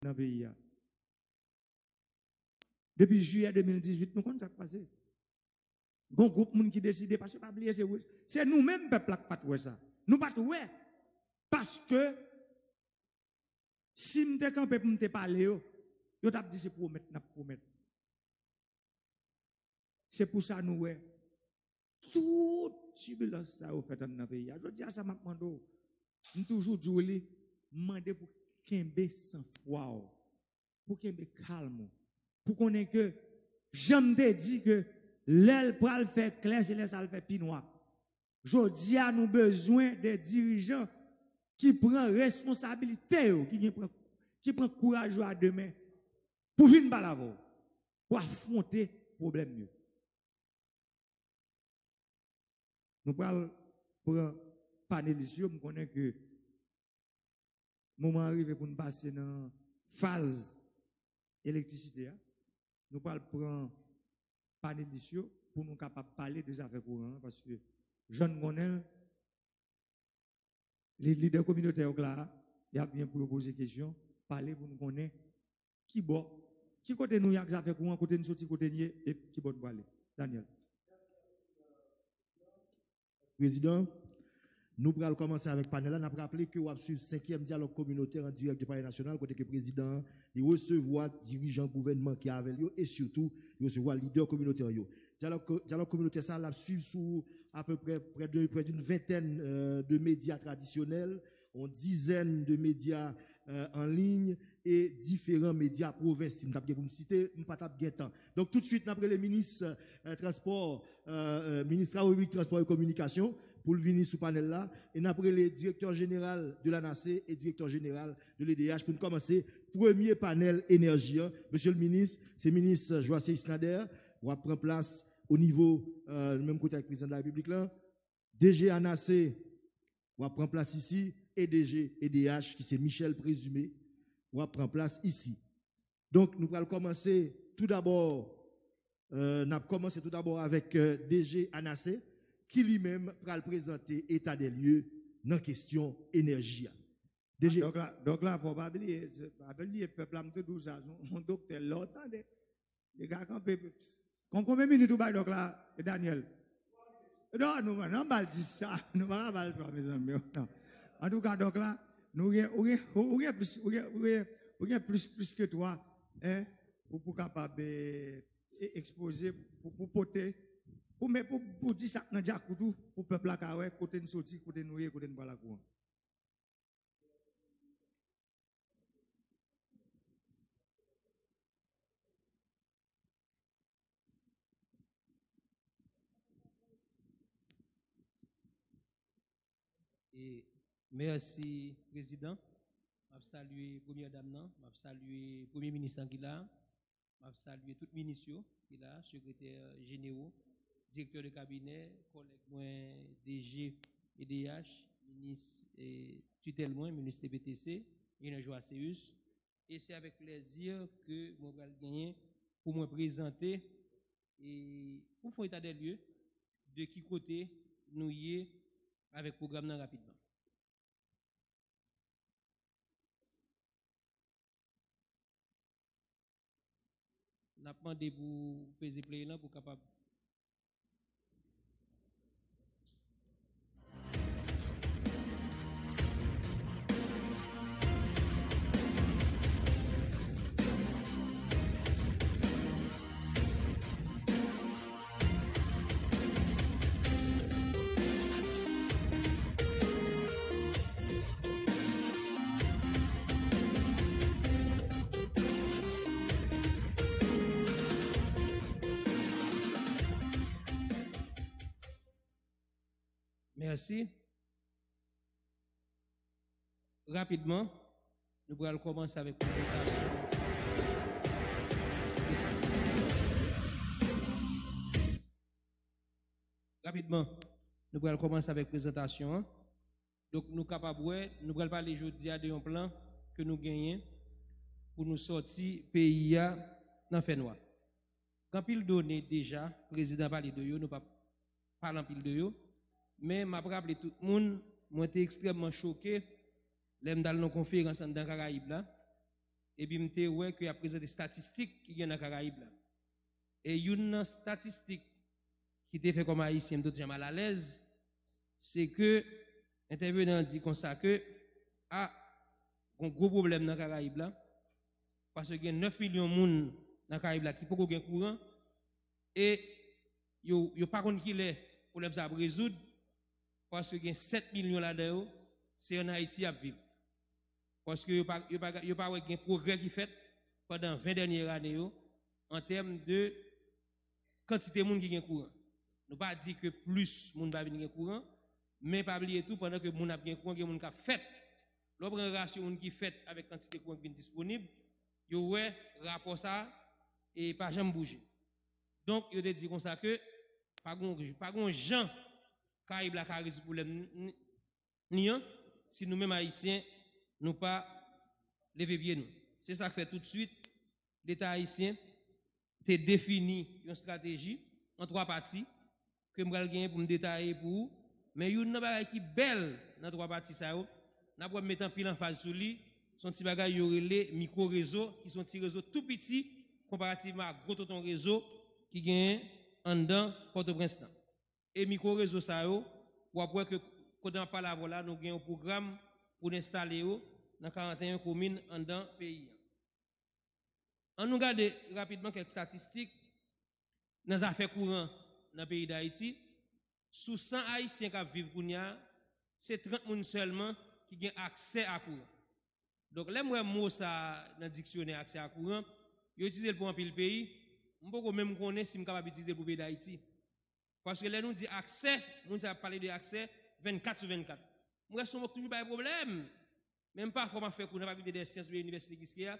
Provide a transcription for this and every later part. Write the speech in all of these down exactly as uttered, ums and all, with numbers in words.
nan peyi a. Depi jiyè de mil dizuit, nou konn sa k pase. Gon gwoup moun ki deside, paske pa bliye, se, se nou menm pèp la k pa t wè sa. Nou pa t wè. Paske si m te kanpe pou m te pale yo, yo t ap di se pwomèt n ap pwomèt. Se pou sa nou wè tout tibilans sa yo fèt anndan peyi a. Jodi a sa m ap mande w, m toujou di w li, m mande pou kenbe sanfwa w, pou kenbe kalm ou, pou konnen ke jan m te di ke lè l pral fè klè, se lè sa l fè pi nwa. Jodi a nou bezwen de dirijan ki pran responsabilite yo, ki gen pran, ki pran kouraj yo a de men pou vin pale avè w, pou afwonte pwoblèm yo. Nou pral pran panelis yo, m konnen ke moman an rive pou n pase nan faz elektrisite a. Nou pral pran panelis yo pou nou kapab pale de zafè kouran an, paske jan n konnen l, li, lidè kominotè yo k la a, y ap gen pou yo poze kesyon, pale pou nou konnen ki bò, ki kote nou ye ak zafè kouran, kote n soti, kote n ye, e ki bò n prale. Daniel. Prezidan, nou pral kòmanse avèk panèl la. N ap raple ke w ap swiv senkyèm dyalòg kominotè an dirèk de Palè Nasyonal, kote ke prezidan an, li resevwa dirijan gouvènman ki avè l yo e sitou, li resevwa lidè kominotè yo. Dyalòg, dyalòg kominotè sa a, l ap swiv sou apeprè prè de, prè d'une vingtaine euh, de médias traditionnels, yon dizèn de medya euh, an liy e diferan medya pwovens. Si m t ap gen pou m site, m pa t ap gen tan. Donk, toutswit, n ap rele minis euh, transpò, euh, euh, minis travo piblik, transpò e kominikasyon pou l vini sou panèl la. E n ap rele direktè jeneral de l'ANASE e direktè jeneral de l'E D H pou n kòmanse premye panèl enèji an. Mesye l minis, se minis Joasséus Nader, w ap pran plas o nivo, euh, menm kote ak prezidan de la repiblik lan. D G ANASE, w ap pran plas isi, e D G E D H, ki se Michel Présumé, w ap pran plas isi. Donk, nou pral kòmanse toudabò, euh, n ap kòmanse toudabò avèk euh, D G ANASE, ki li menm pral prezante eta dè lye nan kesyon enèji a. D G. Donk la, donk la, fò w pa bliye, se- pa bliye pèp la, m te di w sa, se yon doktè, lè w tande, li ka kanpe, kon, konbyen minit ou bay dòk la, Daniel? Non, nou, non, ba l dis sa, nou pa ka ba l twa, mezanmi, non. Antouka, dòk la, nou gen, ou gen, ou gen plis, ou gen, ou gen, ou gen plis, plis ke twa, en, pou, pou kapab eh, e- ekspoze, pou, pou pote, pou, men pou, pou di sa k nan djakout ou, pou pèp la ka wè kote n soti, kote nou ye, kote n pral ak ou an. E mèsi, Prezidan. M ap salye Premyè Dam nan, m ap salye Premye Minis lan ki la, m ap salye tout minis yo ki la, sekretè jenewo, direktè de kabinè, kòlèg mwen D G E D H, minis eh, titèl mwen, minis T P T C, Enjenè Joasséus, e se avèk plèzi ke mwen pral genyen pou mwen prezante e pou fè yon eta dè lye de ki kote nou ye avèk pwogram nan rapidman. N ap mande pou peze play lan pou kapab Mèsi. Rapidman, nou pral kòmanse avèk prezantasyon. Rapidman, nou pral kòmanse avèk prezantasyon an. Donk, nou kapab wè, nou pral pale jodi a de yon plan ke nou genyen pou nou sòti peyi a nan fènwa. Gen anpil done deja, prezidan pale de yo, nou p ap pale anpil de yo. Men m ap raple tout moun, mwen te ekstrèmman choke lè m t al nan konferans anndan Karayib la. epi m te wè ke y ap prezante estatistik ki gen nan Karayib la. E youn nan estatistik ki te fè kòm Ayisyen m tout jan malalèz, se ke entèvenan an di konsa ke, a, gon gwo pwoblèm nan Karayib la, paske gen nèf milyon moun nan Karayib la ki poko gen kouran, e yo, yo pa konn kilè pwoblèm sa ap rezoud, paske gen sèt milyon ladan yo, se ann Ayiti y ap viv. Paske yo pa, yo pa, yo pa wè gen pwogrè ki fèt pandan ven dènye ane yo, an tèm de kantite moun ki gen kouran. Nou pa di ke plis moun pa vin gen kouran, men pa bliye tou, pandan ke moun ap gen kouran, gen moun k ap fèt. Lè w pran rasyo moun ki fèt avèk kantite kouran ki vin disponib, yo wè rapò sa a e pa janm bouje. Donk, yo te di konsa ke pa gon, pa gon jan Karayib la ka rezoud pwoblèm ni, ni, ni an, si nou menm Ayisyen, nou pa leve pye nou. Se sa k fè toutswit, Leta ayisyen te defini yon estrateji an twa pati ke m pral genyen pou m detaye pou ou. Men youn nan bagay ki bèl nan twa pati sa yo, n ap wè m met anpil anfaz sou li, se yon ti bagay yo rele mikwo rezo, ki se yon ti rezo tou piti konparativman ak gwo tonton rezo ki genyen anndan Pòtoprens lan. E mikwo rezo sa yo, w ap wè ke kote m ap pale avè w la, nou gen yon pwogram pou n enstale yo nan karanteyen komin anndan peyi a. Ann nou gade rapidman kèk estatistik nan zafè kouran nan peyi Dayiti. Sou san Ayisyen k ap viv kounye a, se trant moun sèlman ki gen aksè a kouran. Donk, lè m wè mo sa a nan diksyonè, aksè a kouran, yo itilize l pou anpil peyi, m poko menm konnen si m kapab itilize l pou peyi Dayiti. Paske lè nou di aksè, moun sa ap pale de aksè vennkat sou vennkat. M wè se yon mo k toujou bay pwoblèm. Menm pafwa m ap fè kou nan Fakilte dè Syans oubyen Inivèsite Kiskeya,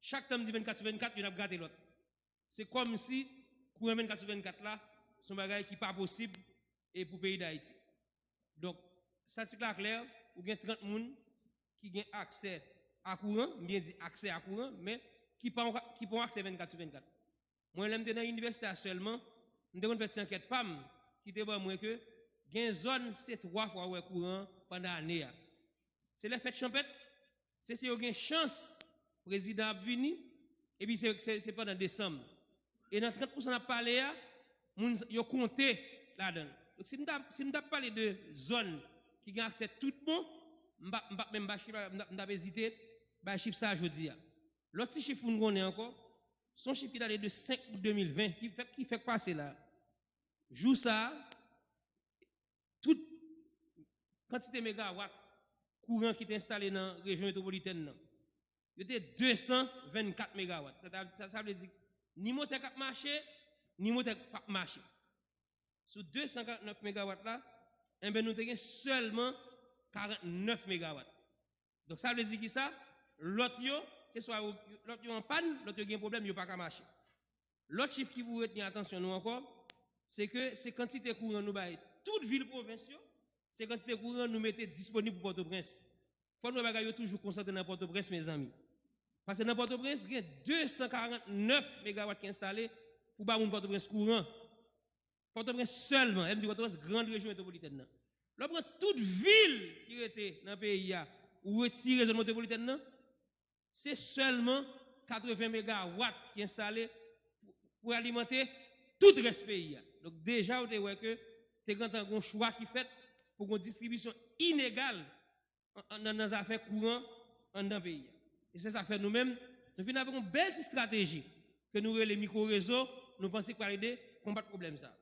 chak tan m di vennkat sou vennkat, youn ap grate lòt. Se kòmsi kouran vennkat sou vennkat la, se yon bagay ki pa posib e pou peyi Dayiti. Donk, estatistik la klè, ou gen trant moun ki gen aksè a kouran, m byen di aksè a kouran, men ki pa yon, ki pa yon aksè vennkat sou vennkat. Mwen, lè m te nan inivèsite a sèlman, m te konn fè ti ankèt pa m ki te ban mwen ke gen zòn se twa fwa w wè kouran an pandan ane a. Se lè fèt chanpèt, se si yo gen chans prezidan ap vini, epi se, se, se pandan desanm. E nan trant pousan n ap pale a, moun yo konte ladan l. Donk, si m t ap, si m t ap pale de zòn ki gen aksè tout bon, m p ap, m p ap menm bay chif la, m t ap, m t ap ezite bay chif sa a jodi a. Lòt ti chif pou n konnen ankò, se yon chif ki date de senk out de mil ven, ki fèk, ki fèk pase la. Jou sa a, tout kantite megawat kouran ki te enstale nan rejyon metwopolitèn nan, yo te de san vennkat megawat. Sa, ta- sa, sa vle di ni motè k ap mache, ni motè k p ap mache. Sou de san karant nèf megawat la, enben, nou te gen sèlman karant nèf megawat. Donk, sa vle di ki sa? Lòt yo, se swa yo, lòt yo an pàn, lòt yo gen pwoblèm, yo pa ka mache. Lòt chif ki pou retni atansyon nou ankò, se ke se kantite kouran nou bay tout vil pwovens yo, se kantite kouran nou mete disponib pou Pòtoprens. Fò n wè bagay yo toujou konsantre nan Pòtoprens, mezanmi. Paske nan Pòtoprens, gen de san karant nèf megawat ki enstale pou ba moun Pòtoprens kouran. Pòtoprens sèlman, lè m di Pòtoprens, gran rejyon metwopolitèn nan. Lè w pran tout vil ki rete nan peyi a, ou retire zòn metwopolitèn nan, se sèlman katreven megawat ki enstale pou, pou alimante tout rès peyi a. Donk, deja, ou te wè ke te gentan gon chwa ki fèt pou gon distribisyon inegal an- an- nan, nan zafè kouran anndan peyi a. E se sa k fè nou menm, nou vin avèk yon bèl ti estrateji ke nou rele mikwo rezo, nou panse k pral ede konbat pwoblèm sa a.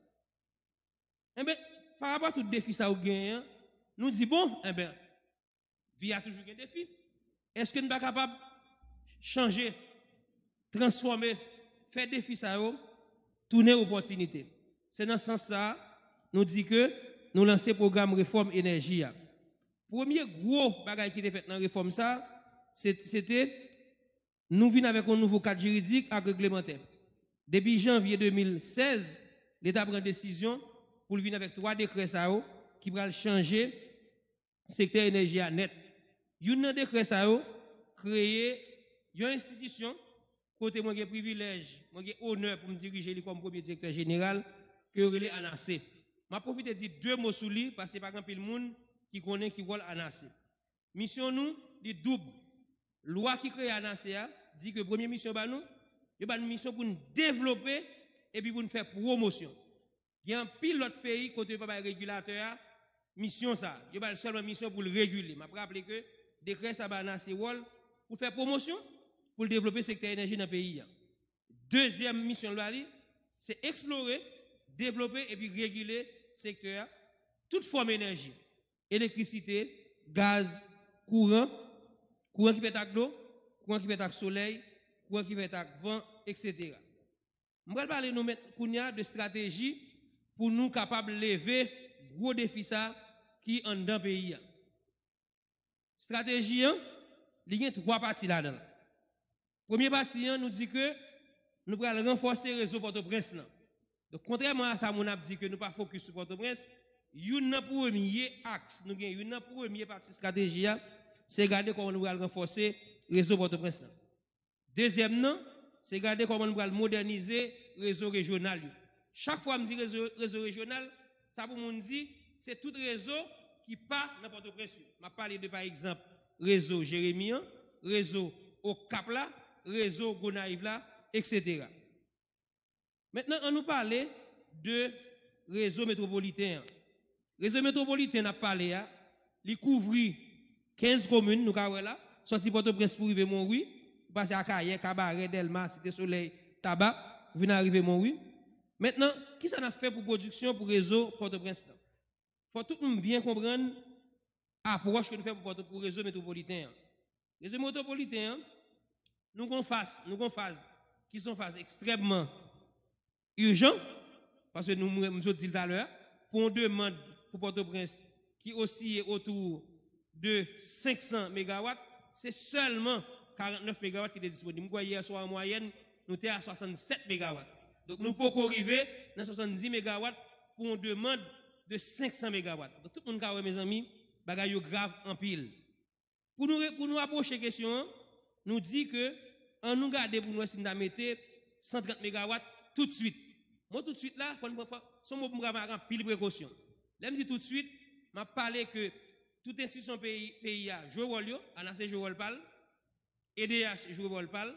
Enben, pa rapò a tout defi sa yo genyen an, nou di, bon, enben, vi a toujou gen defi. Èske n pa kapab chanje, transfòme, fè defi sa yo tounen opòtinite? Se nan sans sa a, nou di ke nou lanse pwogram refòm enèji a. Premye gwo bagay ki te fèt nan refòm sa a, se, se te nou vin avèk yon nouvo kad jiridik ak reglemantè. Depi janvye de mil sèz, Leta pran desizyon pou l vin avèk twa dekrè sa yo ki pral chanje sektè enèji a nèt. Youn nan dekrè sa yo kreye yon enstitisyon kote mwen gen privilèj, mwen gen onè pou m dirije li kòm premye direktè jeneral, ke yo rele ANASE. M ap pwofite di de mo sou li, paske pa gen anpil moun ki konnen ki wòl ANASE. Misyon nou, li doub. Lwa ki kreye ANASE a, di ke premye misyon ba nou, yo ba nou misyon pou n devlope epi pou n fè pwomosyon. Gen anpil lòt peyi kote yo pa bay regilatè a misyon sa. Yo ba l sèlman misyon pou l regile. M ap raple ke dekrè sa ba NASA wòl pou fè pwomosyon, pou l devlope sektè enèji nan peyi a. Dezyèm misyon l ba li, se eksplore, devlope epi regile sektè a, tout fòm enèji, elektrisite, gaz, kouran, kouran ki fèt ak dlo, kouran ki fèt ak solèy, kouran ki fèt ak van, etsetera. M pral pale nou men kounye a de estrateji pou nou kapab leve gwo defi sa ki anndan peyi a. Estrateji an, li gen twa pati ladan l. Premye pati an, nou di ke nou pral ranfòse rezo Pòtoprens lan. Donk, kontrèman a sa moun ap di ke nou pa fokis sou Pòtoprens, youn nan premye aks nou gen, youn nan premye pati estrateji a, se gade kòman nou pral ranfòse rezo Pòtoprens lan. Dezyèm nan, se gade kòman nou pral modènize rezo rejyonal yo. Chak fwa m di rezo, rezo rejyonal, sa pou moun di, se tout rezo ki pa nan Pòtoprens yo. M ap pale de, pa egzanp, rezo Jeremi an, rezo Okap la, rezo Gonayiv la, etsetera. Mentnan, an nou pale de rezo metwopoliten an. Rezo metwopoliten n ap pale a, li kouvri kenz komin, nou ka wè la, sòti Pòtoprens pou rive Monwi, pase Akayè, Kabarè, Dèlma, Site Solèy, Taba, vin arive Monwi. Mentnan, kisa n ap fè pou pwodiksyon pou rezo Pòtoprens lan? Fò tout moun byen konprann apwòch ke nou fè pou, pou rezo metwopoliten an. Rezo metwopoliten an, nou gon faz, nou gon faz ki se yon faz ekstrèmman ijan, paske nou, mwen, m sot di l talè a, pou yon demann pou Pòtoprens ki osiye otou de senk san megawat, se sèlman karannèf megawat ki te disponib. M kwè yè swa, an mwayèn, nou te a swasannsèt megawat. Donk, nou poko rive nan swasanndis megawat pou yon demann de senk san megawat. Donk, tout moun ka wè, mezanmi, bagay yo grav anpil. Pou nou, re- pou nou apwoche kesyon an, nou di ke, an nou gade pou nou wè si n ta mete san trant megawat toutswit. Mo toutswit la, fò n pran, fò, se yon mo pou m pran ak anpil prekosyon. Lè m di toutswit, m ap pale ke tout enstitisyon peyi, peyi a jwe wòl yo, ANASE jwe wòl pa l, E D H jwe wòl pa l,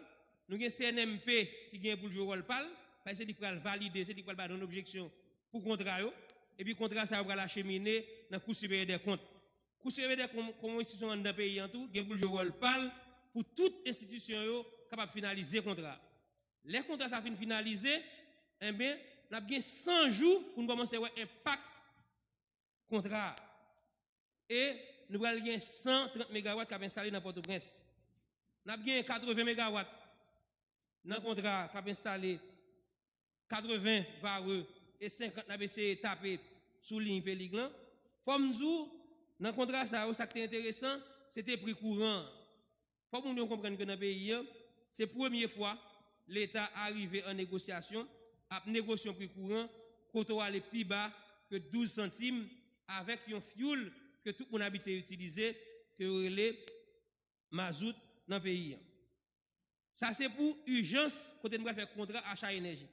nou gen C N M P ki gen pou l jwe wòl pa l, paske se li k pral valide, se li k pral bay nou objeksyon pou kontra yo, epi kontra sa yo pral achemine nan Kou Siperyè dè Kont. Kou Siperyè dè Kont, kòm yon enstitisyon anndan peyi an tou, gen pou l jwe wòl pa l pou tout enstitisyon yo kapab finalize kontra. Lè kontra sa fin finalize, enben, n ap gen san jou pou n kòmanse wè enpak kontra a. E nou pral gen san trant megawat k ap enstale nan Pòtoprens. N ap gen katreven megawat nan kontra k ap enstale, katreven Varreux e senkant n ap eseye tape sou liy Pelig lan. Fò m di w, nan kontra sa yo, sa k te enteresan, se te pri kouran an. Fò moun yo konprann ke nan peyi an, se premye fwa Leta arive an negosyasyon, ap negosye yon pri kouran kote w ale pi ba ke douz santim avèk yon fyoul ke tout moun abitye itilize, ke yo rele mazout nan peyi an. Sa se pou ijans kote n pral fè kontra acha enèji.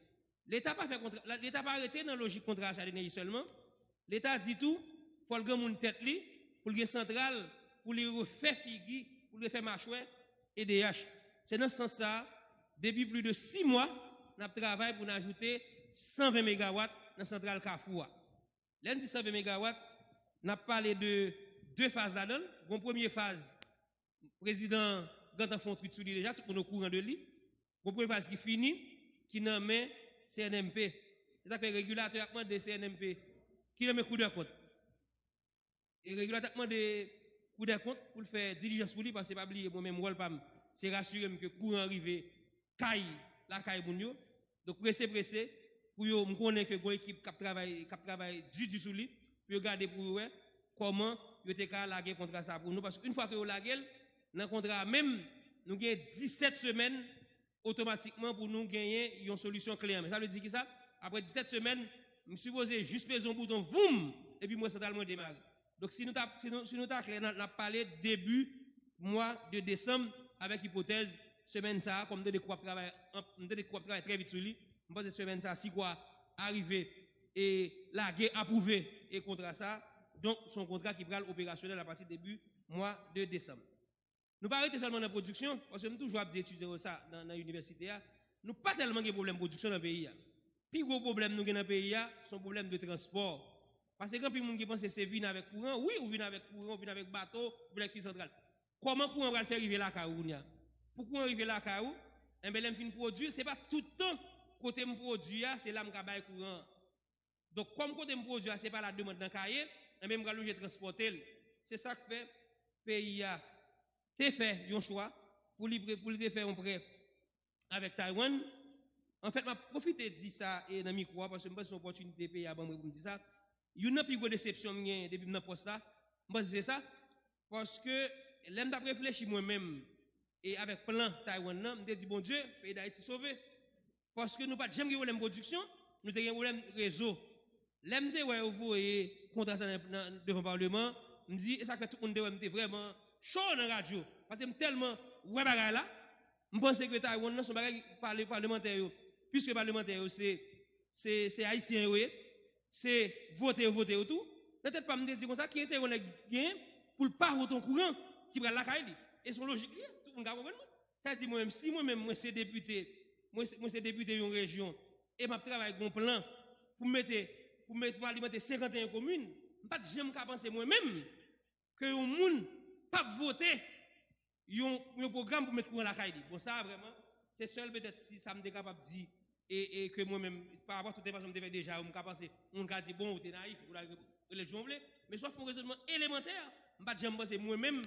Leta pa fè kontra, Leta pa rete nan lojik kontra acha enèji sèlman. Leta di tou, fò l granmoun tèt li, pou l gen santral, pou li refè figi, pou l refè machwè E D H. Se nan sans sa a, depi plis de sis mwa, n ap travay pou n ajoute san ven megawat nan santral Kafou a. Lè n di san ven megawat, n ap pale de de faz ladan l. Gon premye faz, prezidan Gantan fè yon twit sou li deja, tout moun okouran de li. Gon premye faz ki fini, ki nan men C N M P. Se sa k fè regilatè ap mande C N M P, ki nan men Kou dè Kont. E regilatè ap mande Kou dè Kont pou l fè dilijans pou li, paske pa bliye, mwen menm, wòl pa m, se rasire m ke kouran rive kay, lakay moun yo. Donk, prese, prese, pou yo, m konnen ke gon ekip k ap travay, k ap travay di, di sou li, pou yo gade, pou yo wè kòman yo te ka lage kontra sa pou nou. Paske yon fwa ke yo lage l, nan kontra a menm, nou gen disèt semèn otomatikman pou nou genyen yon solisyon kle an men. Sa vle di kisa? Apre disèt semèn, m sipoze jis peze yon bouton, voum, epi m wè santral mwen demare. Donk, si nou ta, si nou, si nou ta klè, n a, n ap pale debi mwa de desanm avèk ipotèz semèn sa a, kòm m tande kou ap travay, an- m tande kou ap travay trè vit sou li. M panse semèn sa a, si kou a arive e lage, apwouve e kontra sa a, donk, se yon kontra ki pral operasyonèl apati debi mwa de desanm. Nou pa rete sèlman nan pwodiksyon, paske m toujou ap di etidyan yo sa nan, nan inivèsite a, nou pa tèlman gen pwoblèm pwodiksyon nan peyi a. Pi gwo pwoblèm nou gen nan peyi a, se yon pwoblèm de transpò. Paske gen anpil moun ki panse se vin avèk kouran. Wi, ou vin avèk kouran, ou vin avèk bato, ou vin avèk pil santral. Kòman kouran pral fè rive lakay ou kounye a? Pou kouran rive lakay ou, enben, lè m fin pwodui, se pa tout tan kote m pwodui a, se la m ka bay kouran an. Donk, kòm kote m pwodui a, se pa la demann nan ka ye, enben, m pral oblije transpòte l. Se sa k fè peyi a te fè yon chwa pou li, pre- pou li te fè yon prè avèk Taiwan. Anfèt, m ap pwofite di sa e nan mikwo a, paske m panse se yon opòtinite peyi a ban mwen pou m di sa. Youn nan pi gwo desepsyon m genyen depi m nan pòs la, m panse se sa. Paske lè m t ap reflechi mwen menm e avèk plan Taiwan nan, m te di, Bondye, peyi Dayiti sove. Paske nou pa t janm gen pwoblèm pwodiksyon, nou te gen pwoblèm rezo. Lè m te wè yo voye kontra sa nan, nan, devan palman, m di, e sa k fè tout moun te wè m te vrèman cho nan radyo. Paske m tèlman wè bagay la, m panse ke Taiwan nan se yon bagay pale palmantè yo. Piske palmantè yo se, se, se ayisyen yo ye, se vote yo vote yo tou. Nan tèt pa m, m te di konsa, ki enterè yon nèg gen pou l pa vote yon kouran ki pral lakay li? E se yon lojik li ye, tout moun ka konprann mwen. Sa di mwen menm, si mwen menm mwen se depite, mwen se, mwen se depite yon rejyon, e m ap travay yon plan pou mete, pou mete, pou alimante senkant e en komin, m pa t janm ka panse mwen menm ke yon moun p ap vote yon, yon pwogram pou met kouran lakay li. Bon, sa vrèman, se sèl petèt si sa m te kapab di, e, e ke mwen menm, pa rapò tout enfòmasyon m te fè deja, m ka panse, moun ka di, bon, ou te nayif, ou ta rele l jan w vle, men si w ap fè yon rezònman elemantè, m pa t janm panse mwen menm,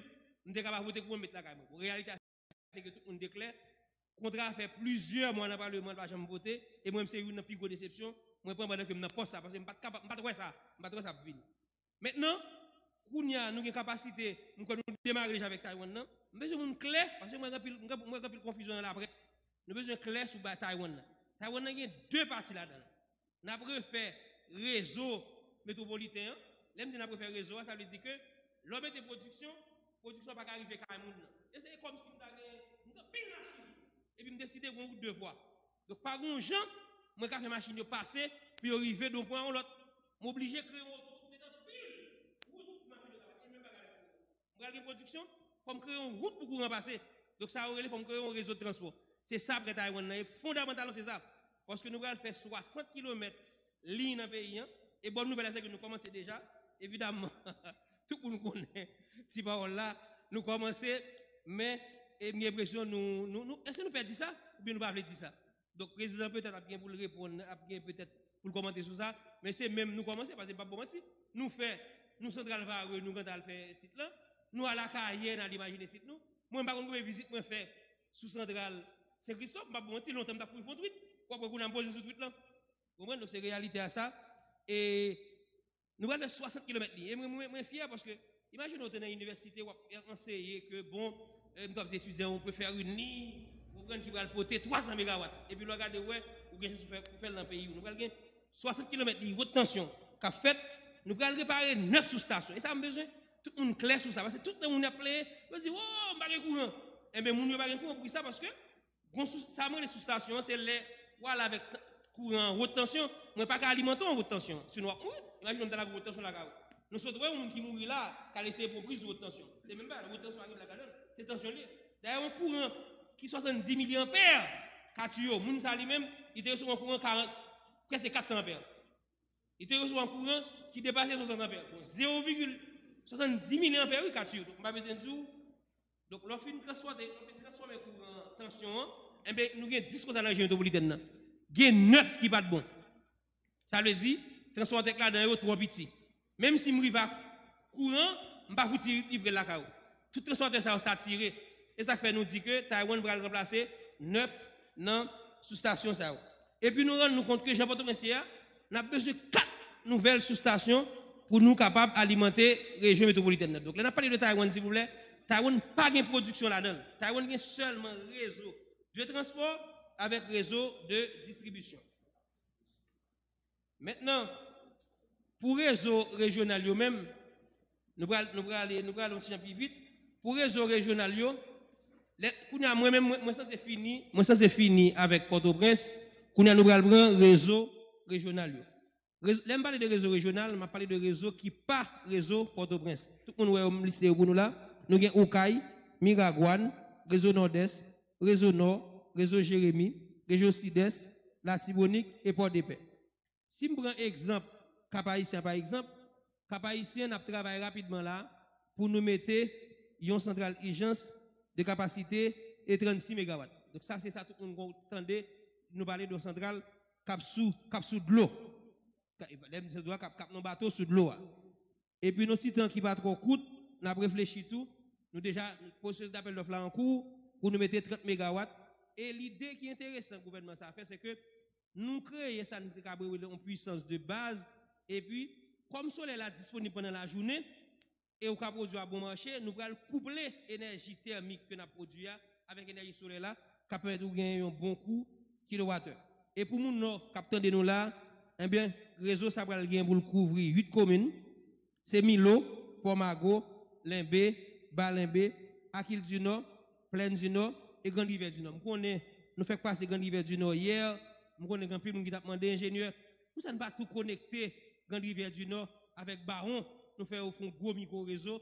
m te kapab vote kouran met lakay mwen. Bon, reyalite a, se ke tout moun te klè. Kontra a fè plizyè mwa nan palman, l pa janm vote, e mwen menm se youn nan pi gwo desepsyon mwen pran pandan ke m nan pòs sa, paske m pa t kapab, m pa t wè sa, m pa t wè sa ap vini. Mentnan, kounye a nou gen kapasite, m kwè nou demare deja avèk Taiwan nan. M bezwen moun klè, paske m wè gen anpil, m wè gen anpil konfizyon nan laprès. Nou bezwen klè sou ba Taiwan nan. Taiwan nan gen de pati ladan l. N ap refè rezo metwopoliten an. Lè m di n ap refè rezo a, sa vle di ke lè w mete pwodiksyon, pwodiksyon an pa ka rive kay moun nan. E se kòmsi m ta gen, m gen anpil machin, epi m deside gen yon wout de vwa. Donk, pa gen yon jan mwen ka fè machin yo pase pou yo rive de yon pwen a yon lòt. M oblije kreye yon otowout, mete anpil wout pou machin yo ka pase. E menm bagay la. M pral gen pwodiksyon, fò m kreye yon wout pou kouran pase. Donk, sa yo rele fò m kreye yon rezo de transpò. Se sa prè Taiwan nan ye. Fondamantalman, se sa. Paske nou pral fè swasant kilomèt liy nan peyi an. E bòn nouvèl la, se ke nou kòmanse deja. Evidamman, tout moun konnen ti pawòl la. Nou kòmanse, men, e m gen enpresyon nou, nou, nou, èske nou pè di sa? Oubyen nou pa vle di sa? Donk, prezidan petèt ap gen pou l reponn, ap gen petèt pou l kòmante sou sa, men se menm nou kòmanse, paske m p ap ba w manti. Nou fè, nou Santral Vare, nou gentan al fè sit lan, nou al Akayè, n al imajine sit nou. Mwen, m pa konn konbyen vizit mwen fè sou Santral Sen Kristòf, m p ap ba w manti, lontan m t ap kouri fè yon twit, w ap wè kounye a m poze sou twit lan. Konprann? Donk, se reyalite a sa. E Nou pral fè swasant kilomèt li. E mwen, mwen, mwen fyè paske, imajine w te nan inivèsite, w ap anseye ke, bon, e, m t ap di etidyan, on peut faire une ligne, ou konprann, ki pral pote twa san megawat. Epi lè w gade, w wè, ou gen chans pou fè, pou fè l nan peyi w. Nou pral gen swasant kilomèt li, wot tansyon, k ap fèt. Nou pral repare nèf soustasyon. E sa, m bezwen tout moun klè sou sa. Paske tout tan moun ap plenyen, yo di, oh, m pa gen kouran. Enben, moun yo pa gen kouran pou ki sa? Paske Gon sou, sa m rele soustasyon an, se lè w ale avèk t- kouran an, wot tansyon, mwen pa ka alimante w an wot tansyon. Sinon, w ap mouri. Imajine w m t al avèk wot tansyon lakay ou. Nou sot wè yon moun ki mouri la, k al eseye pran priz wot tansyon. Se menm bagay, wot tansyon pa gen blag ladan l. Se tansyon l ye. Dayè, yon kouran ki swasanndiz milyanpè, kati yo, moun sa li menm, li te resevwa yon kouran karant, prèske kat san anpè. Li te resevwa yon kouran ki depase swasant anpè. Bon, zewo vigil swasanndiz milyanpè, wi, kati yo. Donk, m pa bezwen di w, Donk, lè w fin transfòte, lè w fin transfòme kouran tansyon an, enben, nou gen dis konsa nan rejyon metwopolitèn nan. Gen nèf ki pa t bon. Sa vle di, transfòmatè k ladan yo twò piti. Menm si m rive ak kouran, m pa fouti livre l lakay ou. Tout transfòmatè sa yo satire. E sa k fè nou di ke Taiwan pral ranplase nèf nan soustasyon sa yo. Epi nou rann nou kont ke jan Pòtoprens ye a, n ap bezwen kat nouvèl soustasyon pou nou kapab alimante rejyon metwopolitèn nan. Donk, lè n ap pale de Taiwan, silvouplè, Taiwan pa gen pwodiksyon ladan l. Taiwan gen sèlman rezo de transpò avèk rezo de distribisyon. Mentnan, pou rezo rejyonal yo menm, nou pral, nou prale, nou prale yon ti jan pi vit. Pou rezo rejyonal yo, lè, kounye a, mwen menm, mwen, mwen sanse fini, mwen sanse fini avèk Pòtoprens. Kounye a, nou pral pran rezo rejyonal yo. Rezo, lè m pale de rezo rejyonal, m ap pale de rezo ki pa rezo Pòtoprens. Tout moun wè yo, m liste yo pou nou la. Nou gen Okay, Miragwàn, Rezo Nòdès, Rezo Nò, Rezo Jeremi, Rejo Sidès, Latibonit e Pòdepè. Si m pran egzanp Kap Ayisyen pa egzanp, Kap Ayisyen n ap travay rapidman la pou nou mete yon santral ijans de kapasite e trannsis megawat. Donk sa se sa tout moun konn tande, nou pale de yon santral k ap sou, k ap sou dlo. Lè m di sou dlo a, k ap, k ap nan bato sou dlo a. Epi nan ti tan ki pa twò kout, n ap reflechi tou. Nou deja, pwosesis dapèl dòf la an kou pou nou mete trant megawat. E lide ki enteresan gouvènman sa a fè, se ke nou kreye sa nou te ka rele yon pwisans de baz. Epi, kòm solèy la disponib pandan lajounen, e ou ka pwodui a bon mache, nou pral kouple enèji tèmik ke n ap pwodui a avèk enèji solèy la, k ap pèmèt ou genyen yon bon kou kilowatè. E pou moun Nò k ap tande nou la, ebyen, rezo sa pral gen pou l kouvri uit komin, se Milo, Pòmago, Lenbe, Balenbe, Akil di Nò, Plèn di Nò e Grann Rivyè di Nò. M konnen nou fèk pase Grann Rivyè di Nò yè, m konnen gen anpil moun ki t ap mande enjenyè, poukisa n pa tou konekte Grann Rivyè di Nò avèk Bawon, nou fè yo fè yon gwo mikwo rezo,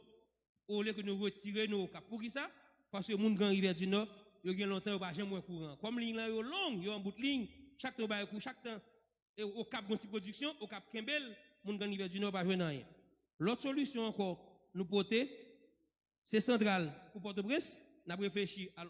olye ke nou retire nou Okap. Poukisa? Paske moun Grann Rivyè di Nò, yo gen lontan yo pa janm wè kouran. Kòm liy lan yo long, yo an bout liy, chak tan yo bay kou, chak tan e Okap gen ti pwodiksyon, Okap kenbe l, moun Grann Rivyè di Nò pa jwenn anyen. Lòt solisyon ankò nou pote, se santral pou Pòtoprens, n ap reflechi a,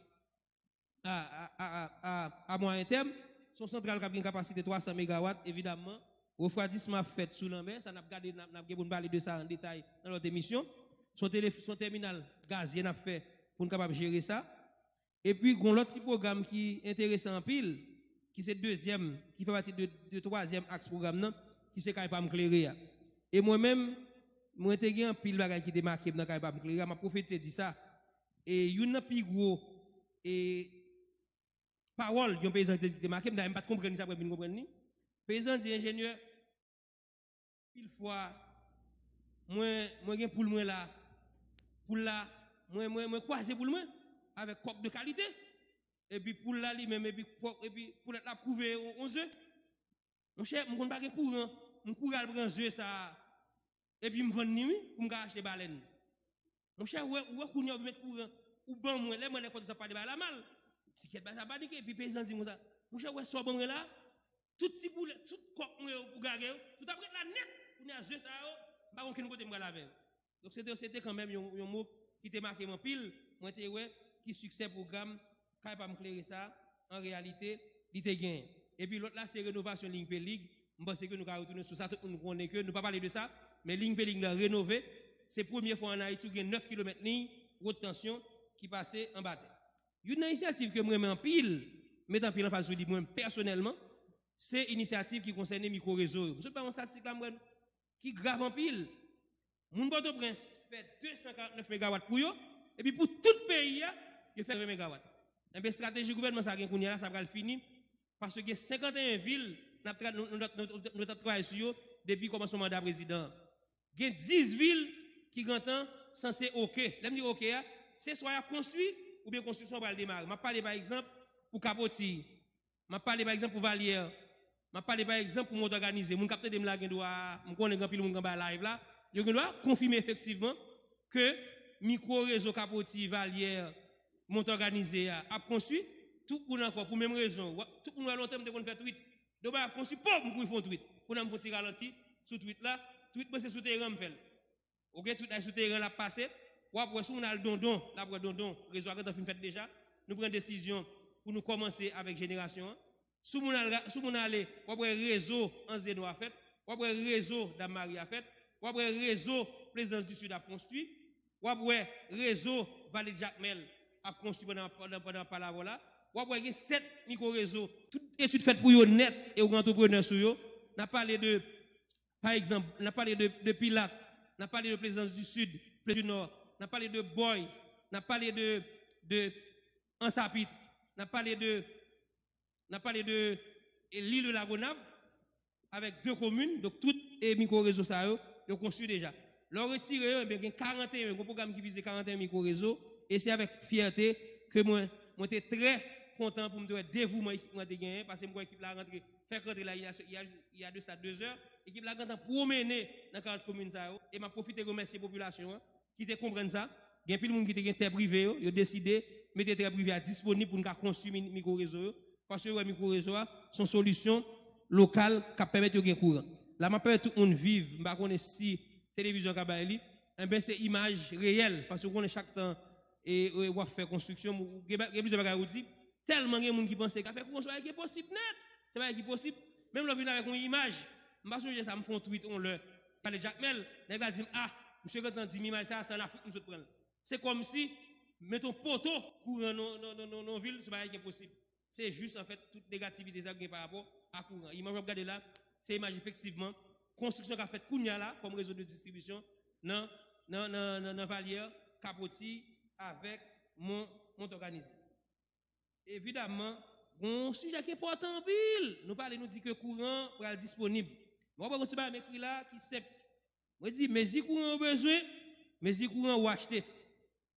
a, a, a, a, a mwayen tèm. Se yon santral k ap gen kapasite twa san megawat, evidamman. Refwadisman ap fèt sou lanmè, sa n ap gade, n ap, n ap gen pou n pale de sa an detay nan lòt emisyon. Se yon tele-, se yon tèminal gazye n ap fè pou n kapab jere sa. Epi, gen yon lòt ti pwogram ki enteresan anpil, ki se dezyèm, ki fè pati de, de twazyèm aks pwogram nan, ki se Kay Pa M Klere a. E mwen menm, mwen te gen anpil bagay ki te make m nan Kay Pa M Klere a, m ap pwofetize di sa. E youn nan pi gwo, e, pawòl yon peyizan te di ki te make m, dayè m pa t konprann li, se apre m vin konprann li. Peyizan di, enjenyè, pil fwa, mwen, mwen gen poul mwen la. Poul la, mwen, mwen, mwen kwaze poul mwen avèk kòk de kalite. Epi poul la li menm, epi kòk, epi poulèt la ap kouve yon, yon ze. Monchè, m konn pa gen kouran, m kouri al pran ze sa a. Epi m vann li, wi, pou m ka achte balèn. Monchè, ou wè, ou wè kounye a ou vin met kouran, ou ban mwen, lè mwen nèk pòt sa pale bagay la mal. Ti kèt bagay sa panike, epi peyizan di m konsa, monchè, ou wè sa w ban mwen la? Tout ti poulèt, tout kòk mwen yo pou gage yo, tout ap ret la nèt. Kounye a ze sa yo, m pa gen okenn kote m pral avè yo. Donk, se te, se te kanmenm yon, yon mo ki te make m anpil. Mwen te wè ki siksè pwogram Kay Pa M Klere sa, an reyalite, li te genyen. Epi lòt la, se renovasyon liy Pelig. M panse ke nou ka retounen sou sa, tout moun konnen ke nou pa pale de sa, men liy Pelig la renove. Se premye fwa ann Ayiti ou gen nèf kilomèt liy wot tansyon ki pase anba tè. Youn nan inisyativ ke m renmen anpil, met anpil anfaz sou li mwen pèsonèlman, se inisyativ ki konsène mikwo rezo yo. M sot bay yon estatistik la, m wè ki grav anpil. Moun Pòtoprens fè de san karant nèf megawat pou yo, epi pou tout peyi a, yo fè ven megawat. Enben, estrateji gouvènman sa gen kounye a la, sa pral fini, paske gen senkanteyen vil n ap tra-, nou, nou, nou, nou, nou t ap travay sou yo depi kòmansman manda prezidan an. Gen dis vil ki gentan sanse oke. Lè m di oke a, se swa y ap konstwi, oubyen konstriksyon an pral demare. M ap pale, pa egzanp, pou Kapotiy. M ap pale, pa egzanp, pou Valyè. M ap pale, pa egzanp, pou Mòtòganize. Moun k ap tande m la gen dwa, m konnen gen anpil moun k anba live la, yo gen dwa konfime efektivman ke mikwo rezo Kapotiy, Valyè, Mòtòganize a ap konstwi. Tout moun ankò, pou menm rezon, w ap, tout moun wè lontan m te konn fè tweet. Donk, bagay ap konstwi, pòp, m kouri fè yon tweet. Kounye a m fè yon ti ralanti sou tweet la. Tweet mwen se sou teren m fè l. Oke, tweet la sou teren l ap pase. W ap wè, si moun al Dondon, l ap wè Dondon, rezo a gentan fin fèt deja. Nou pran desizyon pou nou kòmanse avèk jenerasyon an. Si moun al, si moun ale, w ap wè rezo Anse des Noix a fèt, w ap wè rezo Dam Mari a fèt, w ap wè rezo Plaisance du Sud ap konstwi, w ap wè rezo Vallée de Jacmel ap konstwi pandan, pandan, pandan w ap pale avè w la, w ap wè gen sèt mikwo rezo, tout etid fèt pou yo nèt e yo gen antreprenè sou yo. N ap pale de, pa egzanp, n ap pale de, de Pilat, n ap pale de Plaisance du Sud, Plaisance du Nord, n ap pale de Bòy, n ap pale de, de Ansapit, n ap pale de, n ap pale de, e, lil de Lagonav, avèk de komin, donk tout, e, mikwo rezo sa yo, yo konstwi deja. Lè w retire yo, ebyen, gen karanteyen, yon pwogram ki vize karanteyen mikwo rezo, e se avèk fyète ke mwen, mwen te trè kontan pou m te wè devouman ekip mwen te genyen, paske m wè ekip la rantre, fèk rantre la, il y a, il y a, il y a de sa de zè, ekip la gentan pwomennen nan karant komin sa yo, e m ap pwofite remèsye popilasyon an ki te konprann sa, Gen pil moun ki te gen tè prive yo, yo deside mete tè prive a disponib pou n ka konstwi mi- mikwo rezo yo, paske yo wè mikwo rezo a se yon solisyon lokal k ap pèmèt yo gen kouran. La m ap pèmèt tout moun viv, m pa konnen si televizyon ka bay li, enben se imaj reyèl, paske w konnen chak tan e, e, w ap fè konstriksyon, ou gen, gen plizyè bagay ou di, tèlman gen moun ki panse ka fè kouran se bagay ki enposib nèt, se bagay ki posib, menm lè w vin avèk yon imaj, m pa sonje sa, m fè yon tweet yon lè, pale Jakmèl, nèg la di m, ah, misye gentan di m imaj sa, se an Afrik m sot pran l. Se kòmsi, met yon poto kouran nan, nan, nan, nan, nan yon vil, se bagay ki enposib. Se jis, anfèt, tout negativite sa gen pa rapò a kouran. Imaj w ap gade la, se imaj efektivman konstriksyon k ap fèt kounye a la kòm rezo de distribisyon nan, nan, nan, nan, nan Valyè, Kapoti avèk Mont, Mont Òganize. Evidaman, gon sijè ki enpòtan anpil. Nou pale, nou di ke kouran pral disponib. Mwen wè gon ti bagay m ekri la ki senp. Mwen di, mezi kouran ou bezwen, mezi kouran ou achte.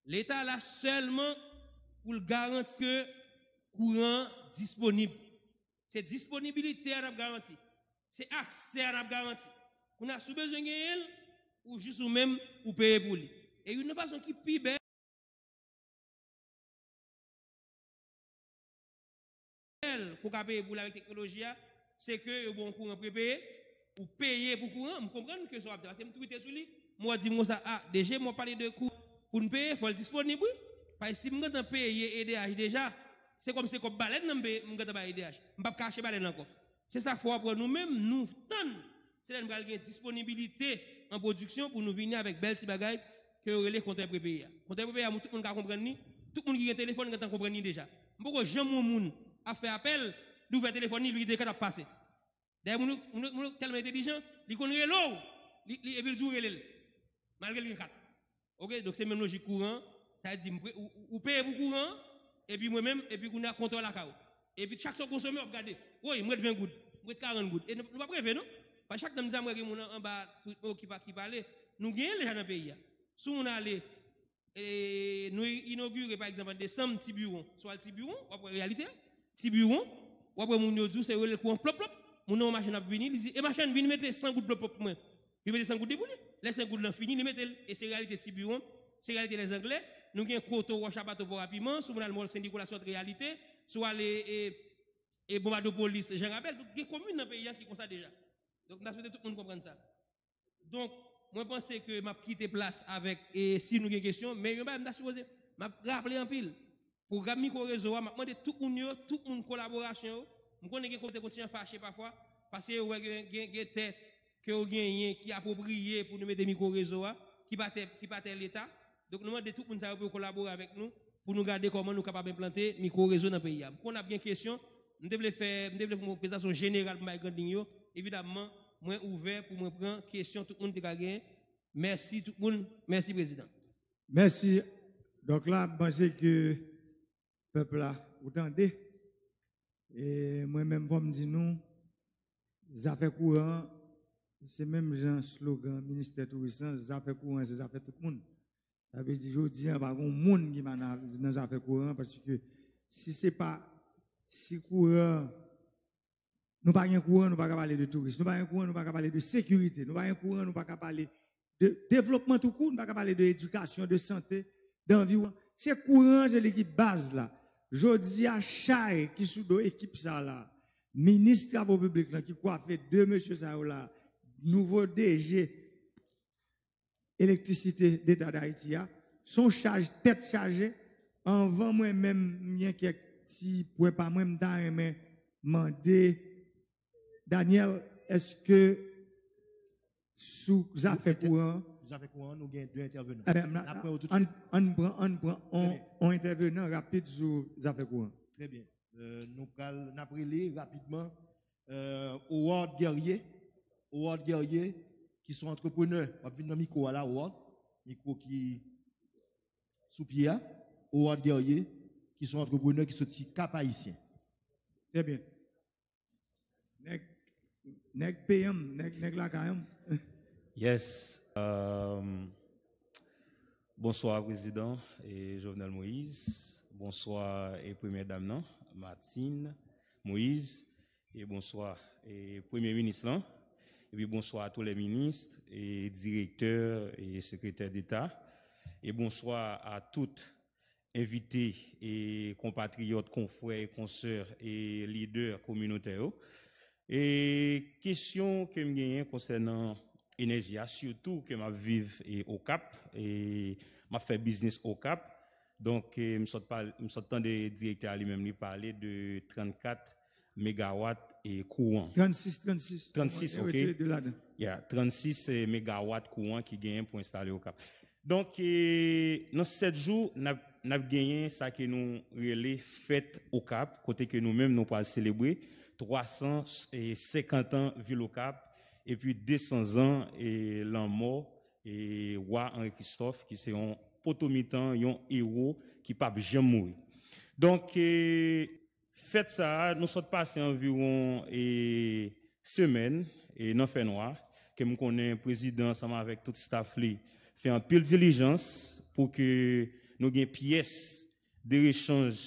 Leta la sèlman pou l garanti ke kouran disponib. Se disponibilite a n ap garanti. Se aksè a n ap garanti. Kounye a, si w bezwen genyen l, ou jis ou menm, ou peye pou li. E youn nan fason ki pi bèl, pou w ka peye pou l avèk teknoloji a, se ke yo ba w kouran prepeye, ou peye pou kouran. M konprann ke sa w ap di, paske m twite sou li, m wè di m konsa, ah, D G, m wè pale de kou pou n peye, fò l disponib, wi. Paske si m gentan peye E D H deja, se kòm se kòb balèn nan m peye, m gentan bay E D H. M p ap ka achte balèn ankò. Se sa k fè w ap wè nou menm, nou tann. Se lè n pral gen disponibilite an pwodiksyon pou nou vini avèk bèl ti bagay ke yo rele kontè prepeye a. Kontè prepeye a, tout moun ka konprann li. Tout moun ki gen telefòn gentan konprann li deja. M poko janm wè yon moun ap fè apèl, li ouvè telefòn li, li gen de kat ap pase. Dayè, moun yo, moun yo, moun yo tèlman entelijan, li konn rele w, li, li, epi l di w rele l, malgre l gen kat. Oke, donk se menm lojik kouran an. Sa vle di, m pre- ou, ou, ou peye pou kouran an, epi mwen menm, epi kounye a kontè w lakay ou. Epi chak sa w konsome, w ap gade. Woy, m ret ven goud, m ret karant goud. E nou, nou p ap reve, non? Paske chak tan m di sa, m wè gen moun an- anba, tout, oh, ki pa- ki pale. Nou genyen l deja nan peyi a. Si w moun ale, e, nou inogire, pa egzanp, an desanm, Tibiwon. Si w al Tibiwon, w ap wè reyalite a. Tibiwon, w ap wè moun yo di w se yo rele l kouran plòp plòp. Moun nan yon machin ap vini, li di, e machann, vin mete san goud plòp plòp pou mwen. Li mete san goud li pou li. Lè san goud lan fini, li mete l. E se reyalite Tibiwon, se reyalite Lèzanglè. Nou gen Koto, Wòch a Bato, Pò Rapiman. Si w moun al Mòl Sen Nikola, se lòt reyalite. Si w ale, e, e Bonbadopolis, Jan Rabèl. Donk, gen komin nan peyi a ki konsa deja. Donk, m ta swete tout moun konprann sa. Donk, mwen panse ke m ap kite plas avèk, e, si nou gen kesyon, men yon bagay m ta sipoze, m ap raple anpil. Pwogram mikwo rezo a, m ap mande tout moun yo, tout moun kolaborasyon yo. M konnen gen kote kontinyan fache pafwa, paske yo wè gen, gen, gen tè ke yo genyen ki apwopriye pou nou mete mikwo rezo a, ki pa tè, ki pa tè Leta. Donk, nou mande tout moun sa yo pou yo kolabore avèk nou, pou nou gade kòman nou kapab enplante mikwo rezo nan peyi a. M konnen ap gen kesyon, m te vle fè, m te vle fè yon prezantasyon jeneral pou m bay grann liy yo. Evidamman, mwen ouvè pou mwen pran kesyon tout moun te ka genyen. Mèsi tout moun. Mèsi, Prezidan. Mèsi. Donk la, m panse ke pèp la, ou tande. E mwen menm, fò m di nou, zafè kouran an, se menm jan slogan ministè touris lan, zafè kouran an, se zafè tout moun. Sa vle di, jodi a, pa gen moun ki pa nan, nan zafè kouran an, paske si se pa, si kouran, nou pa gen kouran, nou pa ka pale de touris. Nou pa gen kouran, nou pa ka pale de sekirite. Nou pa gen kouran, nou pa ka pale de devlopman toukout. Nou pa ka pale de edikasyon, de sante, de anviwònman. Se kouran, se li ki baz la. Jodi a, chay ki sou do ekip sa la, minis travo piblik lan ki kwafe de mesye sa yo la, nouvo D G elektrisite Deta Dayiti a, se yon chaj tèt chaje. Anvan mwen menm, m gen kèk ti pwen pa mwen, m ta renmen mande Daniel, èske sou zafè kouran an? Zafè kouran an, nou gen de entèvenan. N ap pran yo tout swit. Ann pran, ann pran on, on entèvenan rapid sou zafè kouran. Trè byen. Euh, nou pral, n ap rele rapidman, euh, Howard Guerrier. Howard Guerrier, ki se yon antreprenè. W ap vin nan mikwo a la, Howard. Mikwo ki sou pye a. Howard Guerrier, ki se yon antreprenè ki soti Kap Ayisyen. Trè byen. Nèg, nèg peyan m, nèg, nèg lakay an m. Yes. Euh, bonswa, Prezidan, e, Jovenel Moïse. Bonswa, e, Premyè Dam nan, Martine Moïse. E bonswa, e, Premye Minis lan. Epi bonswa a tous les ministres, e, direktè, e, sekretè deta. e bonswa a tout envite e konpatriyòt, konfrè e konsè e lidè kominotè yo. E kesyon ke m genyen konsènan enèji a, sitou ke m ap viv e Okap, e m ap fè biznis Okap. Donk, e m sot pale, m sot tande direktè a li menm li pale de trannkat megawat e kouran. Trannsis, trannsis. Trannsis, ok. Retire de ladan. Ya, trannsis, e, megawat kouran ki genyen pou enstale Okap. Donk, e, nan sèt jou, n ap, n ap genyen sa ke nou rele fèt Okap, kote ke nou menm nou pral selebre twa san senkant an vil Okap, epi de san zan, e, lanmò, e, wa Henri Christophe, ki se yon potomitan, yon ewo ki p ap janm mouri. Donk, e, fèt sa a, nou sot pase anviwon, e, semèn, e, nan fènwa, ke m konnen prezidan ansanm avèk tout staff li fè anpil dilijans pou ke nou gen pyès de rechanj,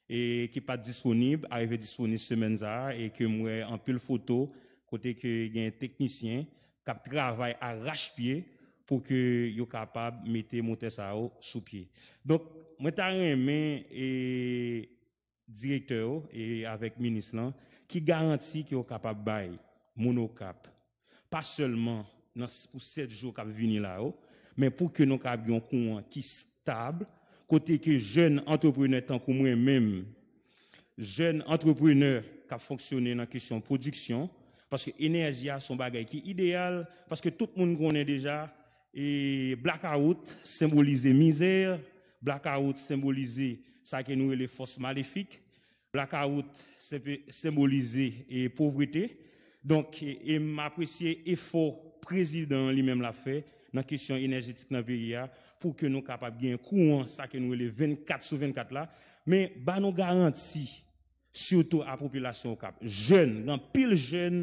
e, ki pa t disponib, arive disponib semèn sa a, e ke m wè anpil foto kote ke gen teknisyen k ap travay arachpye pou ke yo kapab mete motè sa yo sou pye. Donk, mwen ta renmen, e, direktè yo e avèk minis lan, ki garanti ke yo kapab bay moun Okap, pa sèlman nan, pou sèt jou k ap vini la yo, men pou ke nou kapab gen yon kouran ki stab, kote ke jèn antreprenè tankou mwen menm, jèn antreprenè k ap fonksyone nan kesyon pwodiksyon, paske enèji a se yon bagay ki ideyal, paske tout moun konnen deja, e blakawout senbolize mizè, blakawout senbolize sa ke nou rele fòs malefik, blakawout senpe-, senbolize, e, povrete. Donk, e, e m apresye efò prezidan an li menm l ap fè nan kesyon enèjetik nan peyi a pou ke nou kapab gen kouran, sa ke nou rele vennkat sou vennkat la, men ba nou garanti, sitou a popilasyon Okap. Jèn, gen anpil jèn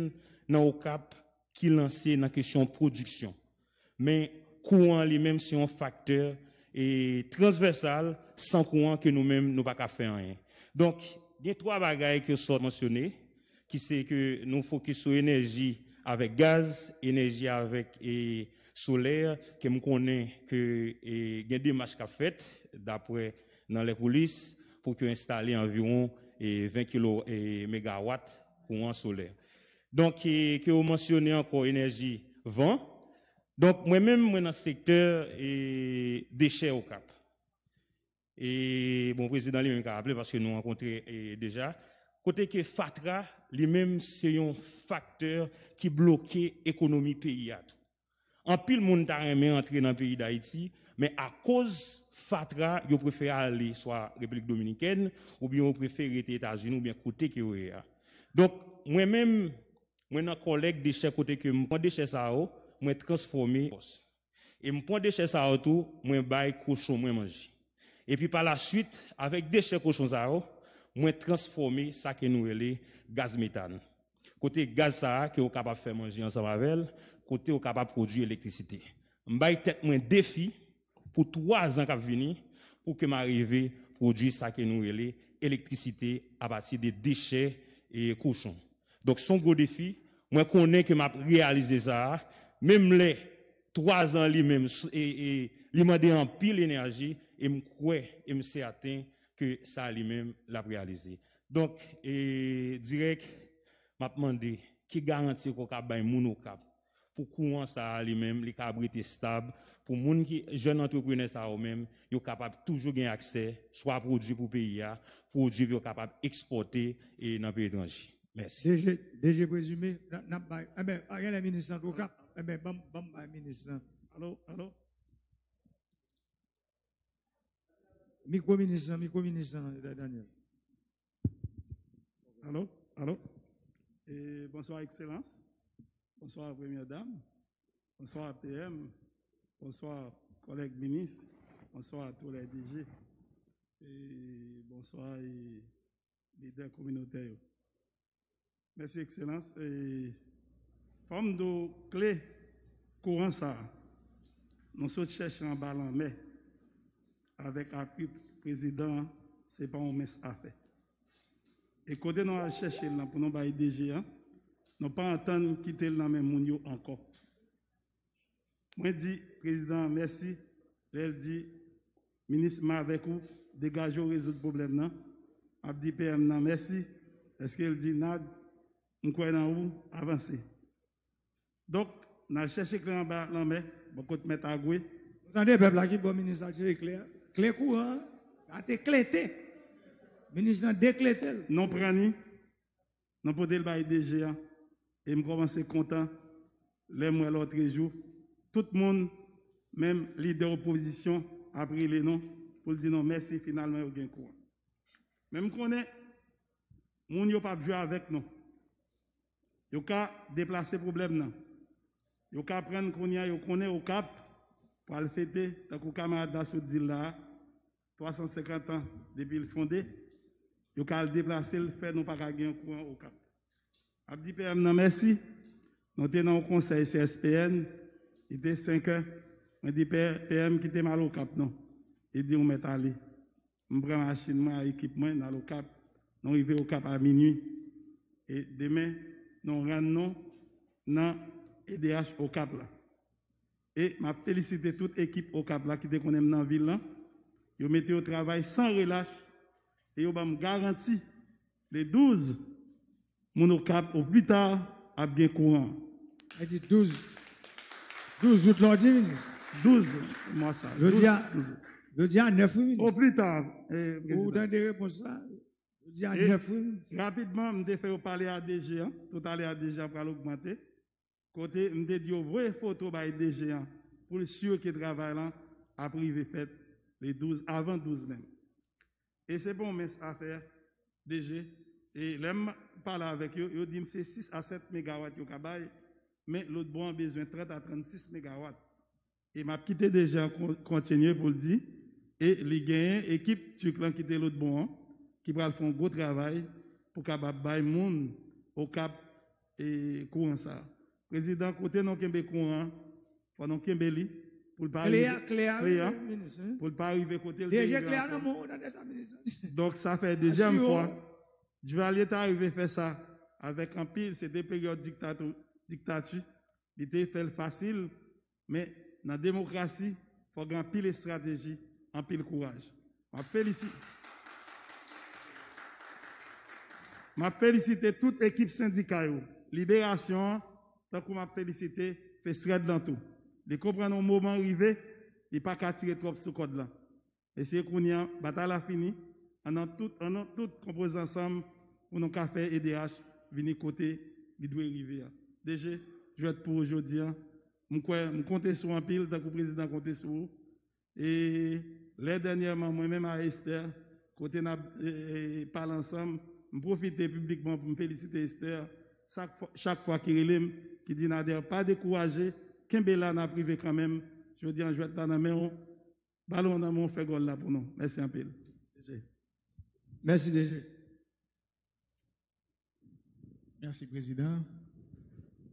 nan Okap ki lanse nan kesyon pwodiksyon. Men kouran li menm se yon faktè, e, transvèsal, san kouran ke nou menm nou pa ka fè anyen. Donk, gen twa bagay ke w sot mansyone, ki se ke nou fokis sou enèji avèk gaz, enèji avèk, e, solè, ke m konnen ke, e, gen demach k ap fèt, daprè nan lèkoulis, pou ke enstale anviwon, e, ven kilo, e, megawat kouran solè. Donk, e, ke w mansyone ankò enèji van. Donk, mwen menm, mwen nan sektè, e, dechè Okap. E, bon, prezidan li menm ka raple paske nou rankontre, e, deja. Kote ke fatra, li menm, se yon faktè ki bloke ekonomi peyi a tou. Anpil moun ta renmen antre nan peyi Dayiti, men akoz fatra, yo prefere ale swa Repiblik Dominikèn, oubyen yo prefere rete Etazini, oubyen kote ke yo ye a. Donk, mwen menm, mwen nan kòlèk dechè kote ke m pran dechè sa yo, mwen transfòme. E m pran dechè sa yo tou, mwen bay kochon mwen manje. Epi pa la swit, avèk dechè kochon sa yo, mwen transfòme sa ke nou rele gaz metàn. Kote gaz sa a ke w kapab fè manje ansanm avè l, kote w kapab pwodui elektrisite. M bay tèt mwen defi pou twa zan k ap vini pou ke m arive pwodui sa ke nou rele elektrisite apati de dechè e kochon. Donk, se yon gwo defi. Mwen konnen ke m ap reyalize sa a, menm lè twa zan li menm, s-, e, e, li mande anpil enèji, e m kwè, e m sèten ke sa li menm, l ap reyalize. Donk, e, dirèk, m ap mande, ki garanti ke w ka bay moun Okap pou kouran sa a li menm, li kab rete stab, pou moun ki, jèn antreprenè sa yo menm, yo kapab toujou gen aksè, swa pwodui pou peyi a, pwodui pou yo kapab ekspòte e nan peyi etranje. Mèsi. D G, D G Prezime, n a, n ap bay, enben, a, genlè minis lan tou ka, enben, ban m, ban m bay minis lan. Alo, alo? Mikwo minis lan, mikwo minis lan, Da-, Daniel. Alo, alo? E, bonswa, Ekselans. Bonswa, Premyè Dam. Bonswa, P M. Bonswa, kòlèg minis. Bonswa, tou lè D G. E, bonswa, e, lidè kominotè yo. Mèsi, Ekselans. E, fò m di w kle kouran sa a, nou sot chèche anba lanmè avèk apui prezidan an, se pa yon mens afè. E kote nou al chèche l lan pou nou bay D G an, nou pa antann kite l nan men moun yo ankò. Mwen di prezidan an mèsi lè l di Minis, m avèk ou, degaje w rezoud pwoblèm nan. M ap di P M nan mèsi, èske l di, Nad, m kwè nan ou, avanse. Donk, n al chèche klè anba lanmè, bò kot Mèt Agwe. Ou tande pèp la ki bò minis la tire klè a? Klè kouran an, sa te klete. Minis lan deklete l. Non pran ni, non pote l bay D G a. E m kòmanse kontan lè m wè lòtrejou, tout moun, menm lidè opozisyon, ap rele non pou l di non mèsi, finalman yo gen kouran. Men m konnen moun yo p ap jwe avèk nou. Yo ka deplase pwoblèm nan. Yo ka pran kounye a, yo konnen Okap pral fete, tankou kamarad la sot di l la a, twa san senkant an depi l fonde, yo ka al deplase l, fè nou pa ka gen kouran Okap. Ap di P M nan mèsi. Nou te nan yon konsèy C S P N, li te senk è. Mwen di P M, kite m al Okap non. Li di ou mèt ale. M pran machin mwen ak ekip mwen, n al Okap. Nou rive Okap a minui. E demen, nou rann nou nan E D H Okap la. E m ap felisite tout ekip Okap la ki te konnen m nan vil lan. Yo mete yo travay san relach e yo ban m garanti le douz, moun Okap o pli ta ap gen kouran. Sa di douz, douz out la w di, minis? Douz mwa sa. Jodi a, douz, douz. Jodi a nèf, wi, minis. O pli ta, eh, ou prezidan. Tande repons la? Jodi a nèf, wi, minis. Rapidman, m te fè yo pale a D G an. Toutalè a D G an pral ogmante. Kote m te di yo voye foto bay D G an pou l si ke travay lan ap rive fèt le douz, avan douz menm. E se pa yon mens afè, D G. E lè m pale avèk yo, yo di m se sis a sèt megawat yo ka bay, men lòt bò an bezwen trant a trannsis megawat. E m ap kite D G an kon-, kontinye pou l di, e li genyen ekip Tik lan ki te lòt bò an, ki pral fè yon gwo travay pou kapab bay moun Okap e kouran sa a. Prezidan, kote nou kenbe kouran an, fò nou kenbe li pou l pa rive, klè a, klè a, wi, minis, wi, pou l pa rive kote l te rive ankò. D G, klè a nan men w, tande sa, minis. Donk, sa fè dezyèm fwa. Duvalier ta rive fè sa avèk anpil, se te peryòd diktato-, diktati, li te fè l fasil, men nan demokrasi, fò gen anpil estrateji, anpil kouraj. M ap felisi-, m ap felisite tout ekip sendika yo. Liberasyon an, tankou m ap felisite FESRED lan tou. Li konprann yon moman rive, li pa ka tire twòp sou kòd lan. Mesye, kounye a, batay la fini. Ann, ann tout, ann, ann tout konpoze ansanm pou nou ka fè E D H vini kote li dwe rive a. D G, jwèt pou ou jodi a. M kwè, m konte sou ou anpil, tankou prezidan konte sou ou. E lè dènyèman, mwen menm a Esther, kote n ap, e, e, pale ansanm, m pwofite piblikman pou m felisite Esther. Chak fwa, chak fwa ki rele m, ki di, Nader, pa dekouraje, kenbe la, n ap rive kanmenm. Jodi a, jwèt la nan men w. Balon nan men w, fè gòl la pou nou. Mèsi anpil. D G. Mèsi, D G. Mèsi, Prezidan.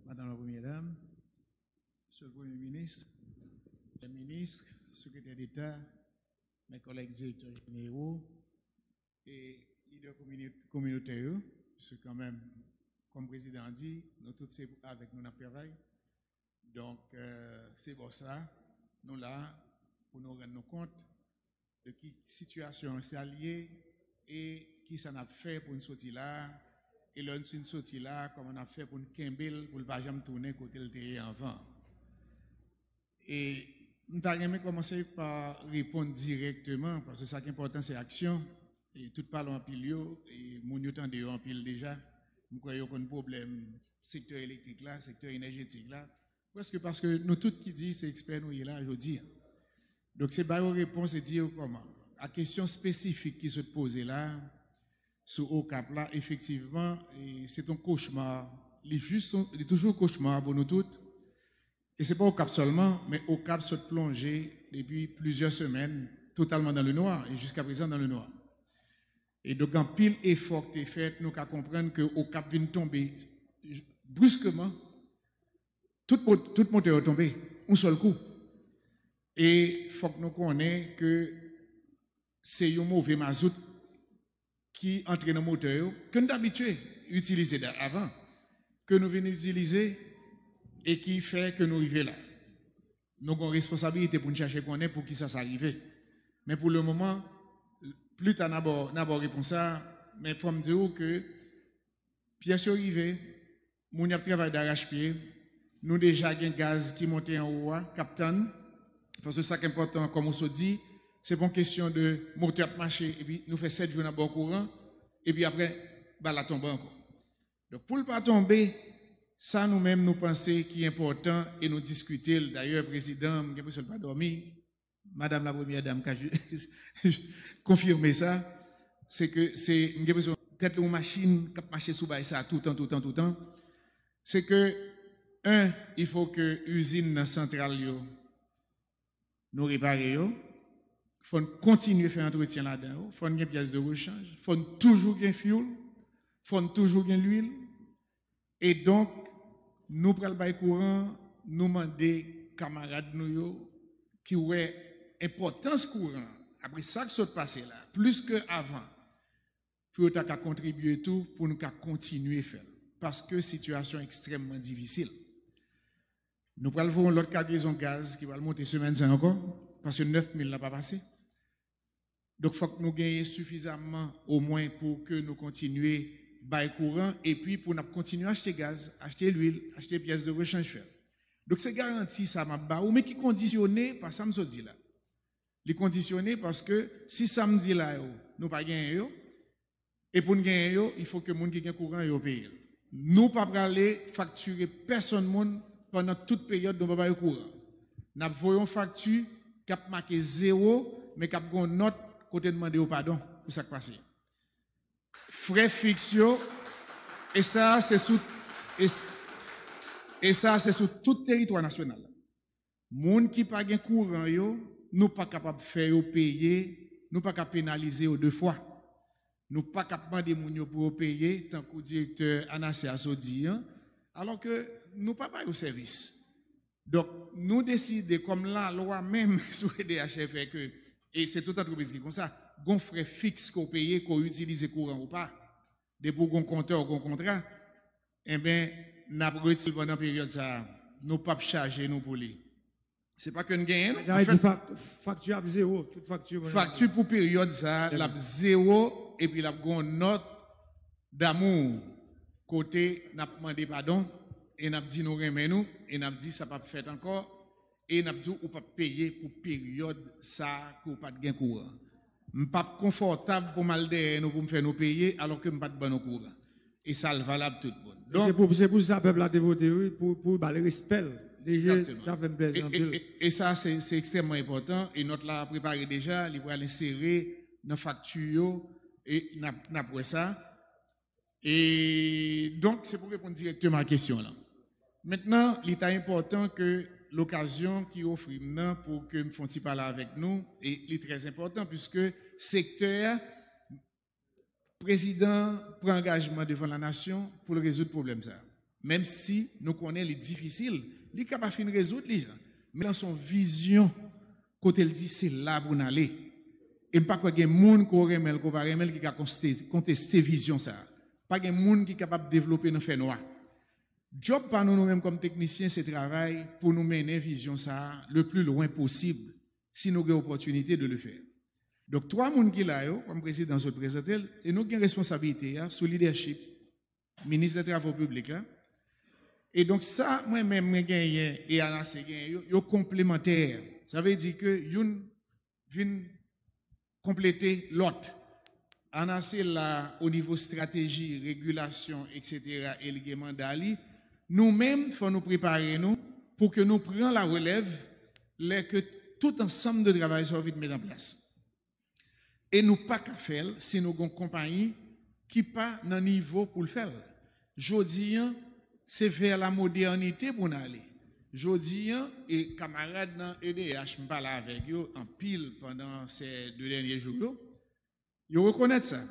Madame la Première Dame, Monsieur le Premier ministre, Minis, Sekretè Deta, mè kòlèg direktè jenewo e lidè komini-, kominotè yo, paske kanmenm, kòm Prezidan an di, nou tout se avèk nou n ap travay. Donk, eh, se bò sa, nou la pou nou rann nou kont de ki sitiyasyon sa l ye e kisa n ap fè pou n soti la, e lè n fin soti la, kòman n ap fè pou n kenbe l, pou l pa janm tounen kote l te ye anvan. E m ta renmen kòmanse pa reponn dirèkteman, paske sa k enpòtan se aksyon. E tout pale anpil yo, e moun yo tande yo anpil deja. M kwè yo konn pwoblèm sektè elektrik la, sektè enèjetik la, prèske paske nou tout ki di se ekspè nou ye la jodi a. Donk, se ba yo repons e di yo kòman. A kesyon espesifik ki sot poze la, sou Okap la, efektivman, e se t on kochma. Li jis, li toujou kochma pou nou tout. E se pa Okap sèlman, men Okap sot plonje depi plizyè semèn, totalman dans le noir, e jiska prezan dans le noir. E donk, anpil efò ki te fèt, nou ka konprann ke Okap vin tonbe j-, briskeman, tout, mo-, tout motè yo tonbe, yon sèl kou. E fòk nou konnen ke se yon move mazout ki antre nan motè yo, ke n t abitye itilize da-, avan, ke nou vin itilize e ki fè ke nou rive la. Nou gen responsabilite pou n chache konnen poukisa sa rive. Men pou le moman, pli ta n a ba w repons sa, men fò m di w ke pyès yo rive, moun y ap travay darachpye, nou deja gen gaz ki monte anwo a, k ap tann, paske sa k enpòtan, kòm ou sot di, se pa yon kesyon de motè ap mache, epi nou fè sèt jou n ap ba w kouran, epi apre, bal la tonbe ankò. Donk, pou l pa tonbe, sa nou menm nou panse ki enpòtan e nou diskite l. Dayè, prezidan, m gen enpresyon l pa dòmi, Madam la Premyè Dam ka ju- konfime sa, se ke se, m gen enpresyon tèt li yon machin k ap mache sou bagay sa toutan, toutan, toutan. Se ke, en, il faut que izin nan santral yo, nou repare yo. Fò n kontinye fè antretyen ladan yo. Fò n gen pyès de rechanj. Fò n toujou gen fuel. Fò n toujou gen lwil. E donk, nou pral bay kouran, nou mande kamarad nou yo ki wè enpòtans kouran, apre sa k sot pase la, plis ke avan, pou yo ta ka kontribye tou, pou nou ka kontinye fè l. Paske sitiyasyon ekstrèmman difisil. Nou pral voye yon lòt kagezon gaz ki pral monte semèn sa ankò, paske nèf mil la pa pase. Donk, fòk nou genyen sifizamman, omwen, pou ke nou kontinye bay kouran, epi pou n ap kontinye achte gaz, achte lwil, achte pyès de rechanj fè l. Donk, se garanti sa m ap ba ou, men ki kondisyone pa sa m sot di la. Li kondisyone paske si sa m di la yo, nou pa genyen yo, e pou n genyen yo, il faut que moun ki gen kouran yo peye l. Nou pa prale faktire pèsonn moun pandan tout peryòd nou pa ba yo kouran. N ap voye yon fakti k ap make zewo, men k ap gen yon nòt kote n mande yo padon pou sa k pase. Frè fiks yo, e sa se sou, e, e sa se sou tout teritwa nasyonal la. Moun ki pa gen kouran yo, nou pa kapab fè yo peye, nou pa ka penalize yo de fwa. Nou pa ka ap mande moun yo pou yo peye, tankou direktè ANASE a sot di an, alò ke nou pa ba yo sèvis. Donk, nou deside, kòm lalwa menm sou E D H F fè ke, e se tout antrepriz ki konsa, gon frè fiks ke w peye, ke w itilize kouran ou pa. Depi w gon kontè, w gon kontra, enben, n ap retire l pandan peryòd sa a. Nou p ap chaje nou pou li. Se pa ke n genyen, non. Sa vle di fak- fakti ap zewo, tout fakti. Fakti pou peryòd sa a, l ap zewo, epi l ap gon nòt damou kote n ap mande padon, e n ap di nou renmen nou, e n ap di sa p ap fèt ankò, e n ap di w ou p ap peye pou peryòd sa a ke w pa t gen kouran. M p ap konfòtab pou m al dèyè nou pou m fè nou peye, alò ke m pa t ban nou kouran. E sa l valab tout moun. Donk, se pou, se pou sa pèp la te vote, wi, pou, pou ba l respè l. Deje, sa fè m plezi anpil. E, e, e sa, se, se ekstrèmman enpòtan. E nòt la prepare deja, li pral ensere nan fakti yo, e n ap, n ap wè sa. E donk, se pou reponn dirèkteman a kesyon w lan. Mentnan, li ta enpòtan ke lokazyon ki ofri m nan pou ke m fè yon ti pale avèk nou, e li trè enpòtan, piske sektè a, prezidan an pran angajman devan lanasyon pou l rezoud pwoblèm sa a. Menm si nou konnen li difisil, li ka pa fin rezoud li, men l lanse yon vizyon kote l di se la pou n ale. E m pa kwè gen moun ke w renmen l, ke w pa renmen l, ki ka konste- konteste vizyon sa a. Pa gen moun ki kapab devlope nan fènwa. Djòb pa nou, nou menm kòm teknisyen, se travay pou nou mennen vizyon sa a le plus loin possible, si nou gen opòtinite de le faire. Donk, twa moun ki la yo, kòm prezidan sot prezante l, e nou gen responsablite a sou lidèchip minis dè travo piblik la. E donk, sa mwen menm mwen genyen e ANASE genyen yo, yo konplemantè. Sa vle di ke youn vin konplete lòt. ANASE la o nivo estrateji, regilasyon, etsetera, e li gen manda li. Nou menm, fò nou prepare nou pou ke nou pran larelèv lè ke tout ansanm de travay sa yo vin met an plas. E nou pa ka fè l si nou gon konpayi ki pa nan nivo pou l fè l. Jodi an, se vè la modènite pou n ale. Jodi an, e kamarad nan E D H, m pale avèk yo anpil pandan se de dènye jou yo, yo rekonèt sa.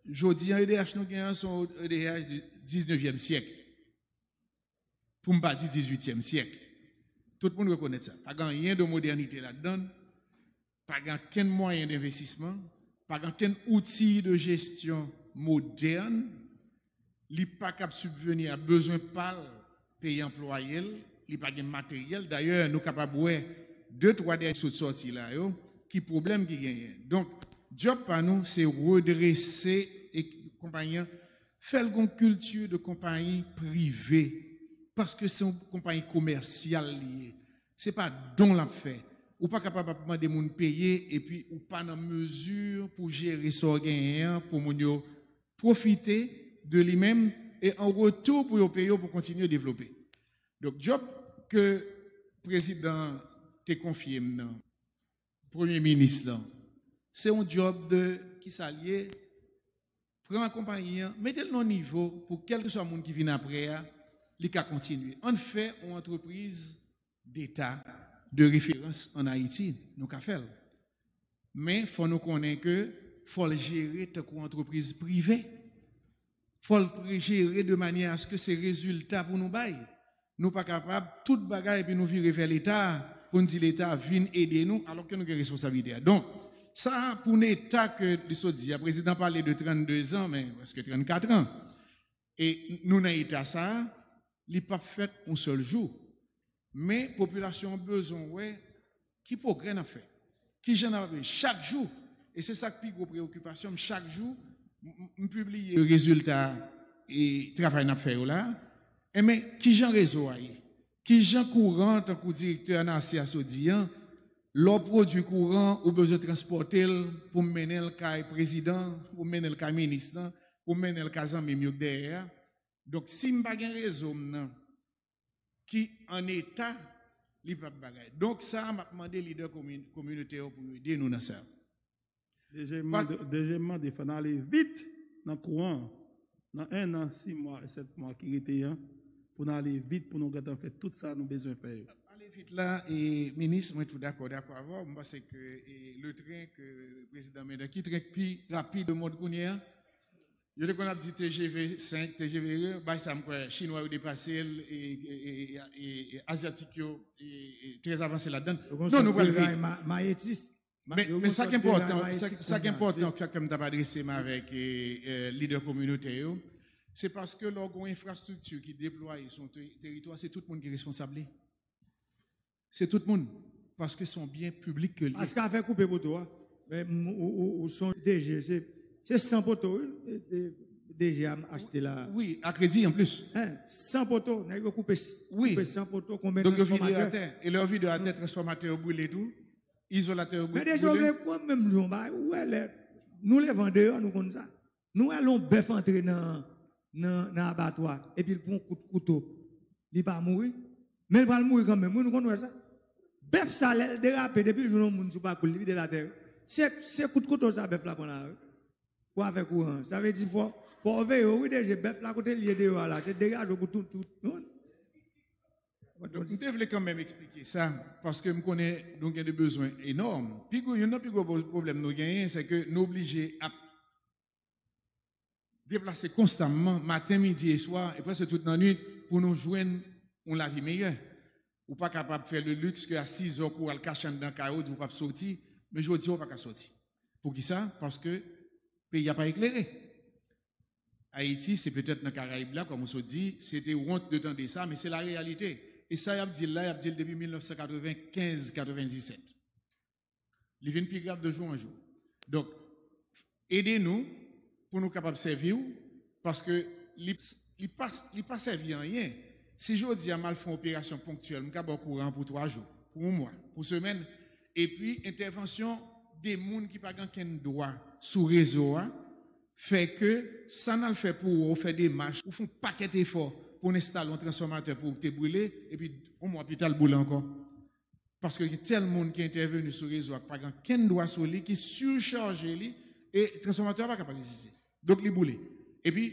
Jodi an, E D H nou gen an, se yon E D H de diznevyèm syèk. Pou m pa di dizuityèm syèk. Tout moun rekonèt sa. Pa gen anyen de modènite ladan l. Pa gen okenn mwayen denvestisman. Pa gen okenn outi de jesyon modèn. Li pa kab sibveni a bezwen pa l, peye anplwaye l. Li pa gen materyèl. Dayè, nou kapab wè de twa dènye sot sòti la yo. ki pwoblèm ki genyen. Donk, djòb pa nou, se redrese e, konpayi an, fè l gon kilti de konpayi prive, paske se yon konpayi komèsyal li ye. Se pa don l ap fè. Ou pa kapab ap mande moun peye epi ou pa nan mezi pou jere sa w genyen an pou moun yo pwofite de li menm e an retou pou yo peye w pou kontinye devlope. Donk, djòb ke prezidan te konfye m nan, premye minis lan, se yon djòb de, ki sa l ye, pran konpayi an, mete l nan nivo pou kèlkeswa moun ki vin apre a, li ka kontinye. Ann fè yon antrepriz deta de referans ann Ayiti, nou ka fè l. Men, fò nou konnen ke fò l jere tankou antrepriz prive. Fò l pre-, jere de manyè aske se rezilta pou nou bay. Nou pa kapab tout bagay epi nou vire vè Leta pou n di Leta vin ede nou, alò ke nou gen responsablite a. Donk, sa a pou n eta ke li sot di a, prezidan pale de trannde zan, men prèske trannkat an. E nou nan eta sa a, li p ap fèt yon sèl jou. Men popilasyon an bezwen wè ki pwogrè n ap fè. Ki jan n ap avanse chak jou. E se sa k pi gwo preyokipasyon m chak jou. M, m, m pibliye rezilta e travay n ap fè yo la. Enben, ki jan rezo a ye? Ki jan kouran, tankou direktè Anasya sot di an, lè w pwodui kouran, ou bezwen transpòte l pou mennen l kay prezidan, pou mennen l kay minis lan, pou mennen l kay zanmi m yo k dèyè a. Donk, si m pa gen rezo m nan ki an eta, li p ap bagay. Donk, sa a, m ap mande lidè komi-, kominote yo pou yo ede nou nan sa. Dezyèmman, dezyèmman, fò n ale vit nan kouran, nan en an, sis mwa e sèt mwa ki rete an, pou n ale vit, pou nou gentan fè tout sa nou bezwen fè yo. Ale vit la, e, minis, mwen tou dakò, dakò avè w. M panse ke, e, le tren ke prezidan mennen, ki tren ki pi rapid o mond kounye a? Yo te konn ap di T G V senk, T G V de, bay sa m kwè, chinwa yo depase l, e, e, e, e, e, e azyatik yo, e, e, trè avanse ladan l. Non, nou pral vit. Mayetis. Men, men sa k enpòtan, sa, sa k enpòtan, sa ke m t ap adrese m avèk, e, e, lidè kominotè yo, se paske lè w gen yon enfrastrikti ki deplwaye sou yon te-, teritwa, se tout moun ki responsab li. Se tout moun. Paske se yon byen piblik ke l ye. Paske afè koupe poto a, men m, ou, ou, ou son D G, se, se san poto, wi, e, e, D G a achte la. Wi, a kredi an plis. Hein, san poto, nèg yo koupe, wi, koupe san poto, konbyen transfòmatè. Donk yo vide atè. E lè yo vide atè, transfòmatè yo brile tou. Izolatè yo brile. Men deja, w vle pran menm jan bagay, ou wè lè nou leve andeyò, nou konn sa. Nou wè lè yon bèf antre nan, nan, nan abatwa, epi l pran yon kout kouto, li pa mouri. Men l pral mouri kanmenm, wi, nou konn wè sa. Bèf sa, lè l derape, depi l jwenn yon moun sou pakou l, li vide l atè, wi. Se, se kout kouto sa bèf la pran la, wi. Pou afè kouran. Sa vle di fò, fò w veye, wi, deje, bèf la kote l ye deyò a la, se degaje w pou tout, tout, tout. Donk, m te vle kanmenm eksplike sa, paske m konnen nou gen de bezwen enòm. Pi gwo, youn nan pi gwo pwoblèm nou genyen, se ke nou oblije ap deplase konstamman, maten, midi e swa, e prèske tout lannwit, pou nou jwenn yon lavi meyè. Ou pa kapab fè le luxe ke a sizè w kou al kache anndan kay ou, di w p ap soti, men jodi a w pa ka soti. Poukisa? Paske peyi a pa eklere. Ayiti, se petèt nan Karayib la, kòm ou sot di, se te wont de tande sa, men se la reyalite. E sa y ap di l la, y ap di l depi mil nèf san katrevenkenz katrevendiset. Li vin pi grav de jou an jou. Donk, ede nou pou nou kapab sèvi w, paske li, li pa, li pa sèvi anyen. Si jodi a m al fè yon operasyon ponktyèl, m ka ba w kouran pou twa jou, pou yon mwa, pou semèn, epi entèvansyon de moun ki pa gen okenn dwa sou rezo a, fè ke sa n al fè pou ou, ou fè demach, ou fè yon pakèt efò pou n enstale yon transfòmatè pou ou te brile, epi yon mwa pita l boule ankò. Paske gen tèl moun ki entèveni sou rezo a, pa gen okenn dwa sou li, ki sichaje li, e transfòmatè a pa kapab egziste. Donk, li boule. Epi,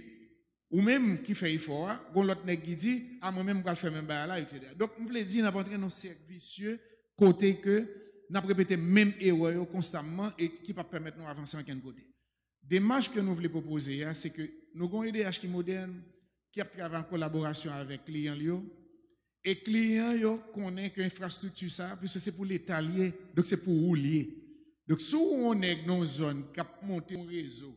ou menm ki fè efò a, gon lòt nèg ki di, a, mwen menm, m pral fè menm bagay la, etsetera. Donk, m vle di, n ap antre nan yon sèk visye kote ke n ap repete menm erè yo konstamman e ki p ap pèmèt nou avanse ankenn kote. Demach ke nou vle pwopoze a, se ke nou gen yon E D H ki modèn, ki ap travay an kolaborasyon avèk kliyan l yo, e kliyan yo konnen ke enfrastrikti sa a, piske se pou Leta l ye, donk se pou ou l ye. Donk, si w yon nèg nan yon zòn k ap monte yon rezo,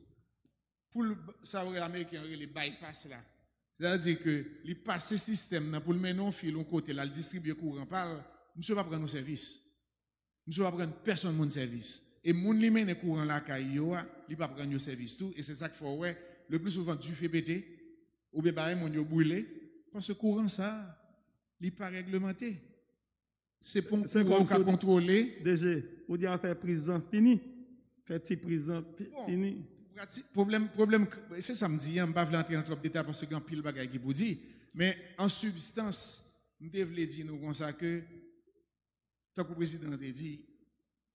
pou l, sa w rele, ameriken an rele bypass la, sètadi ke li pase sistèm nan pou l mennen yon fil yon kote, l al distribye kouran pa l, misye p ap rann ou sèvis. Misye pa p rann pèsonn moun sèvis. E moun li mennen kouran lakay yo a, li p ap rann yo sèvis tou. E se sa k fè w wè, le pli souvan, dife pete, oubyen bagay moun yo brile, paske kouran sa a, li pa règlemante. Se pou kouran ou ka kontwole. D G, ou di afè priz lan fini. Fè ti priz lan fi- Bon, fini. Prati- pwoblèm, pwoblèm, se sa m di an, m pa vle antre nan twòp detay paske gen anpil bagay ki pou di. Men an sibstans, m te vle di nou konsa ke, tankou prezidan an te di,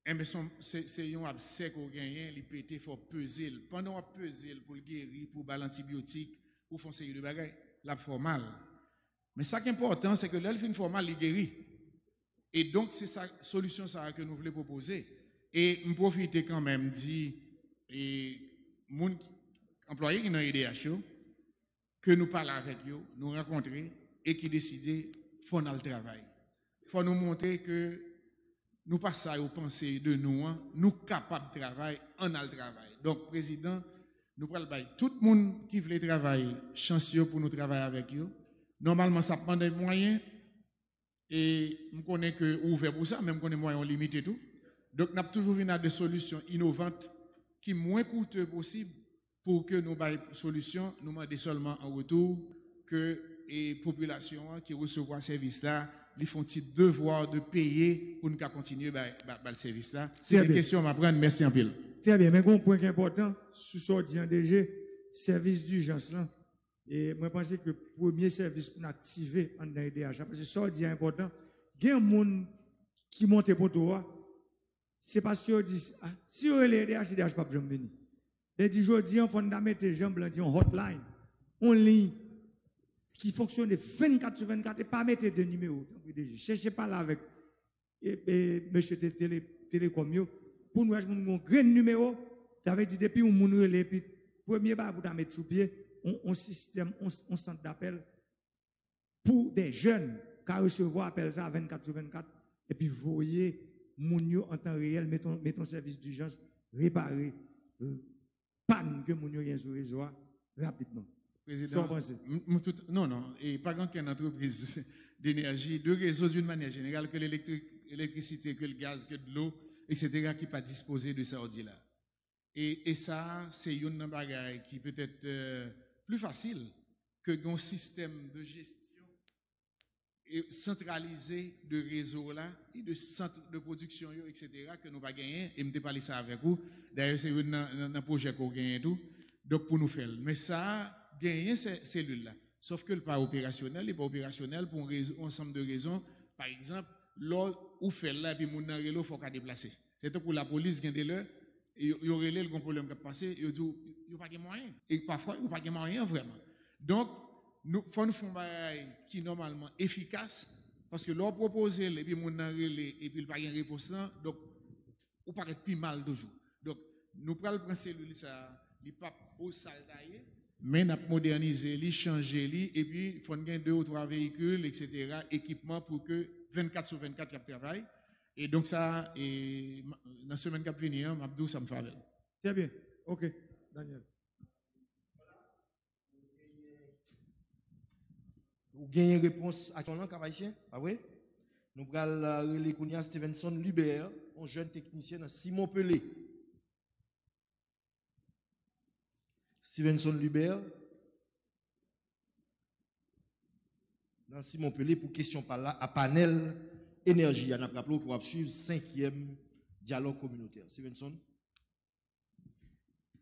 enben, se, se yon absè ke w genyen, li pete, fò w peze l. Pandan w ap peze l pou l geri, pou w ba l antibyotik, pou w fè yon seri de bagay, l ap fè w mal. Men sa k enpòtan, se ke lè l fin fè w mal, li geri. E donk, se sa, solisyon sa a ke nou vle pwopoze. E m pwofite kanmenm di, e, moun, anplwaye ki nan E D H yo, ke nou pale avèk yo, nou rankontre, e ki deside fò n al travay. Fò nou montre ke nou pa sa yo panse de nou an, nou kapab travay, ann al travay. Donk, prezidan, nou pral bay tout moun ki vle travay chans yo pou nou travay avèk yo. Nòmalman, sa ap mande mwayen, e m konnen ke ou ouvè pou sa, men m konnen mwayen yo limite tou. Donk, n ap toujou vin a de solisyon inovant ki mwen koute posib pou ke nou bay solisyon. Nou mande sèlman an retou ke, e, popilasyon an ki resevwa sèvis la, li fè yon ti devwa de peye pou n ka kontinye bay, ba, ba l sèvis la. Se de kesyon m ap rann. Mèsi anpil. Trè byen, men gen yon pwen ki enpòtan sou sa w di an, D G, sèvis dijans lan. E mwen panse ke premye sèvis pou n aktive anndan E D H la, paske sa w di a enpòtan. Gen moun ki monte poto a, se paske yo di, "Ah, si yo rele E D H, E D H p ap janm vini." Lè di jodi an, fò n ta mete, jan Blan di, yon hotline, yon liy ki fonksyone vennkat sou vennkat, e pa mete de nimewo, tanpri, D G. Chèche pale avèk e, e, mesye te-, tele-, Telecom yo, pou n wè si moun gen yon grenn nimewo, sa vle di depi yon moun rele, epi premye bagay pou ta met sou pye, yon, yon sistèm, yon, yon sant dapèl pou de jèn ka resevwa apèl sa a vennkat sou vennkat, epi voye moun yo an tan reyèl, met yon, met yon sèvis dijans, repare, euh, pàn ke moun yo gen sou rezo a rapidman. Sa w panse? M, m tout, non, non, e pa gen okenn antrepriz denèji, de rezo d'une manière générale, ke lelektrik, elektrisite, ke l gaz, ke dlo, et cetera, ki pa dispoze de sa w di la. E, e sa, se youn nan bagay ki petèt, euh, pli fasil ke gen yon sistèm de jesyon e santralize de rezo la e de sant de pwodiksyon yo, et cetera, ke nou pa genyen, e m te pale sa avèk ou. Dayè, se youn nan, nan, nan pwojè ke w genyen tou. Donk, pou nou fè l. Men sa a, genyen se, selil la. Sòf ke l pa operasyonèl, li pa operasyonèl pou yon rezo, yon ansanm de rezon. Pa egzanp, lè w fè l la, epi moun nan rele w, fò w ka deplase. Se tankou lapolis, gen de lè, yo, yo rele l, gen yon pwoblèm k ap pase, yo di w, yo pa gen mwayen. E pafwa, yo pa gen mwayen vrèman. Donk, nou, fò nou fè yon bagay ki nòmalman efikas, paske lè w pwopoze l, epi moun nan rele, epi l pa gen repons lan, donk, ou parèt pi mal toujou. Donk, nou pral pran selil sa a, li p ap o sa l ta ye, men n ap modènize li, chanje li, epi fò n gen de ou twa veyikil, et cetera, ekipman pou ke vennkat sou vennkat y ap travay. E donk sa, e, m-, nan semèn k ap vini an, m ap di w sa m fè avè l. Trè byen. Ok, Daniel. Ou genyen repons aksyon lan, Cap-Haïtien, pa vre? Nou pral, euh, rele kounye a Stevenson Lubert, yon jèn teknisyen nan Simon Pelé. Stevenson Lubert, nan Simon Pelé pou kesyon pa l la a panèl enèji a. N ap raple w ke w ap swiv senkyèm dyalòg kominotè. Stevenson.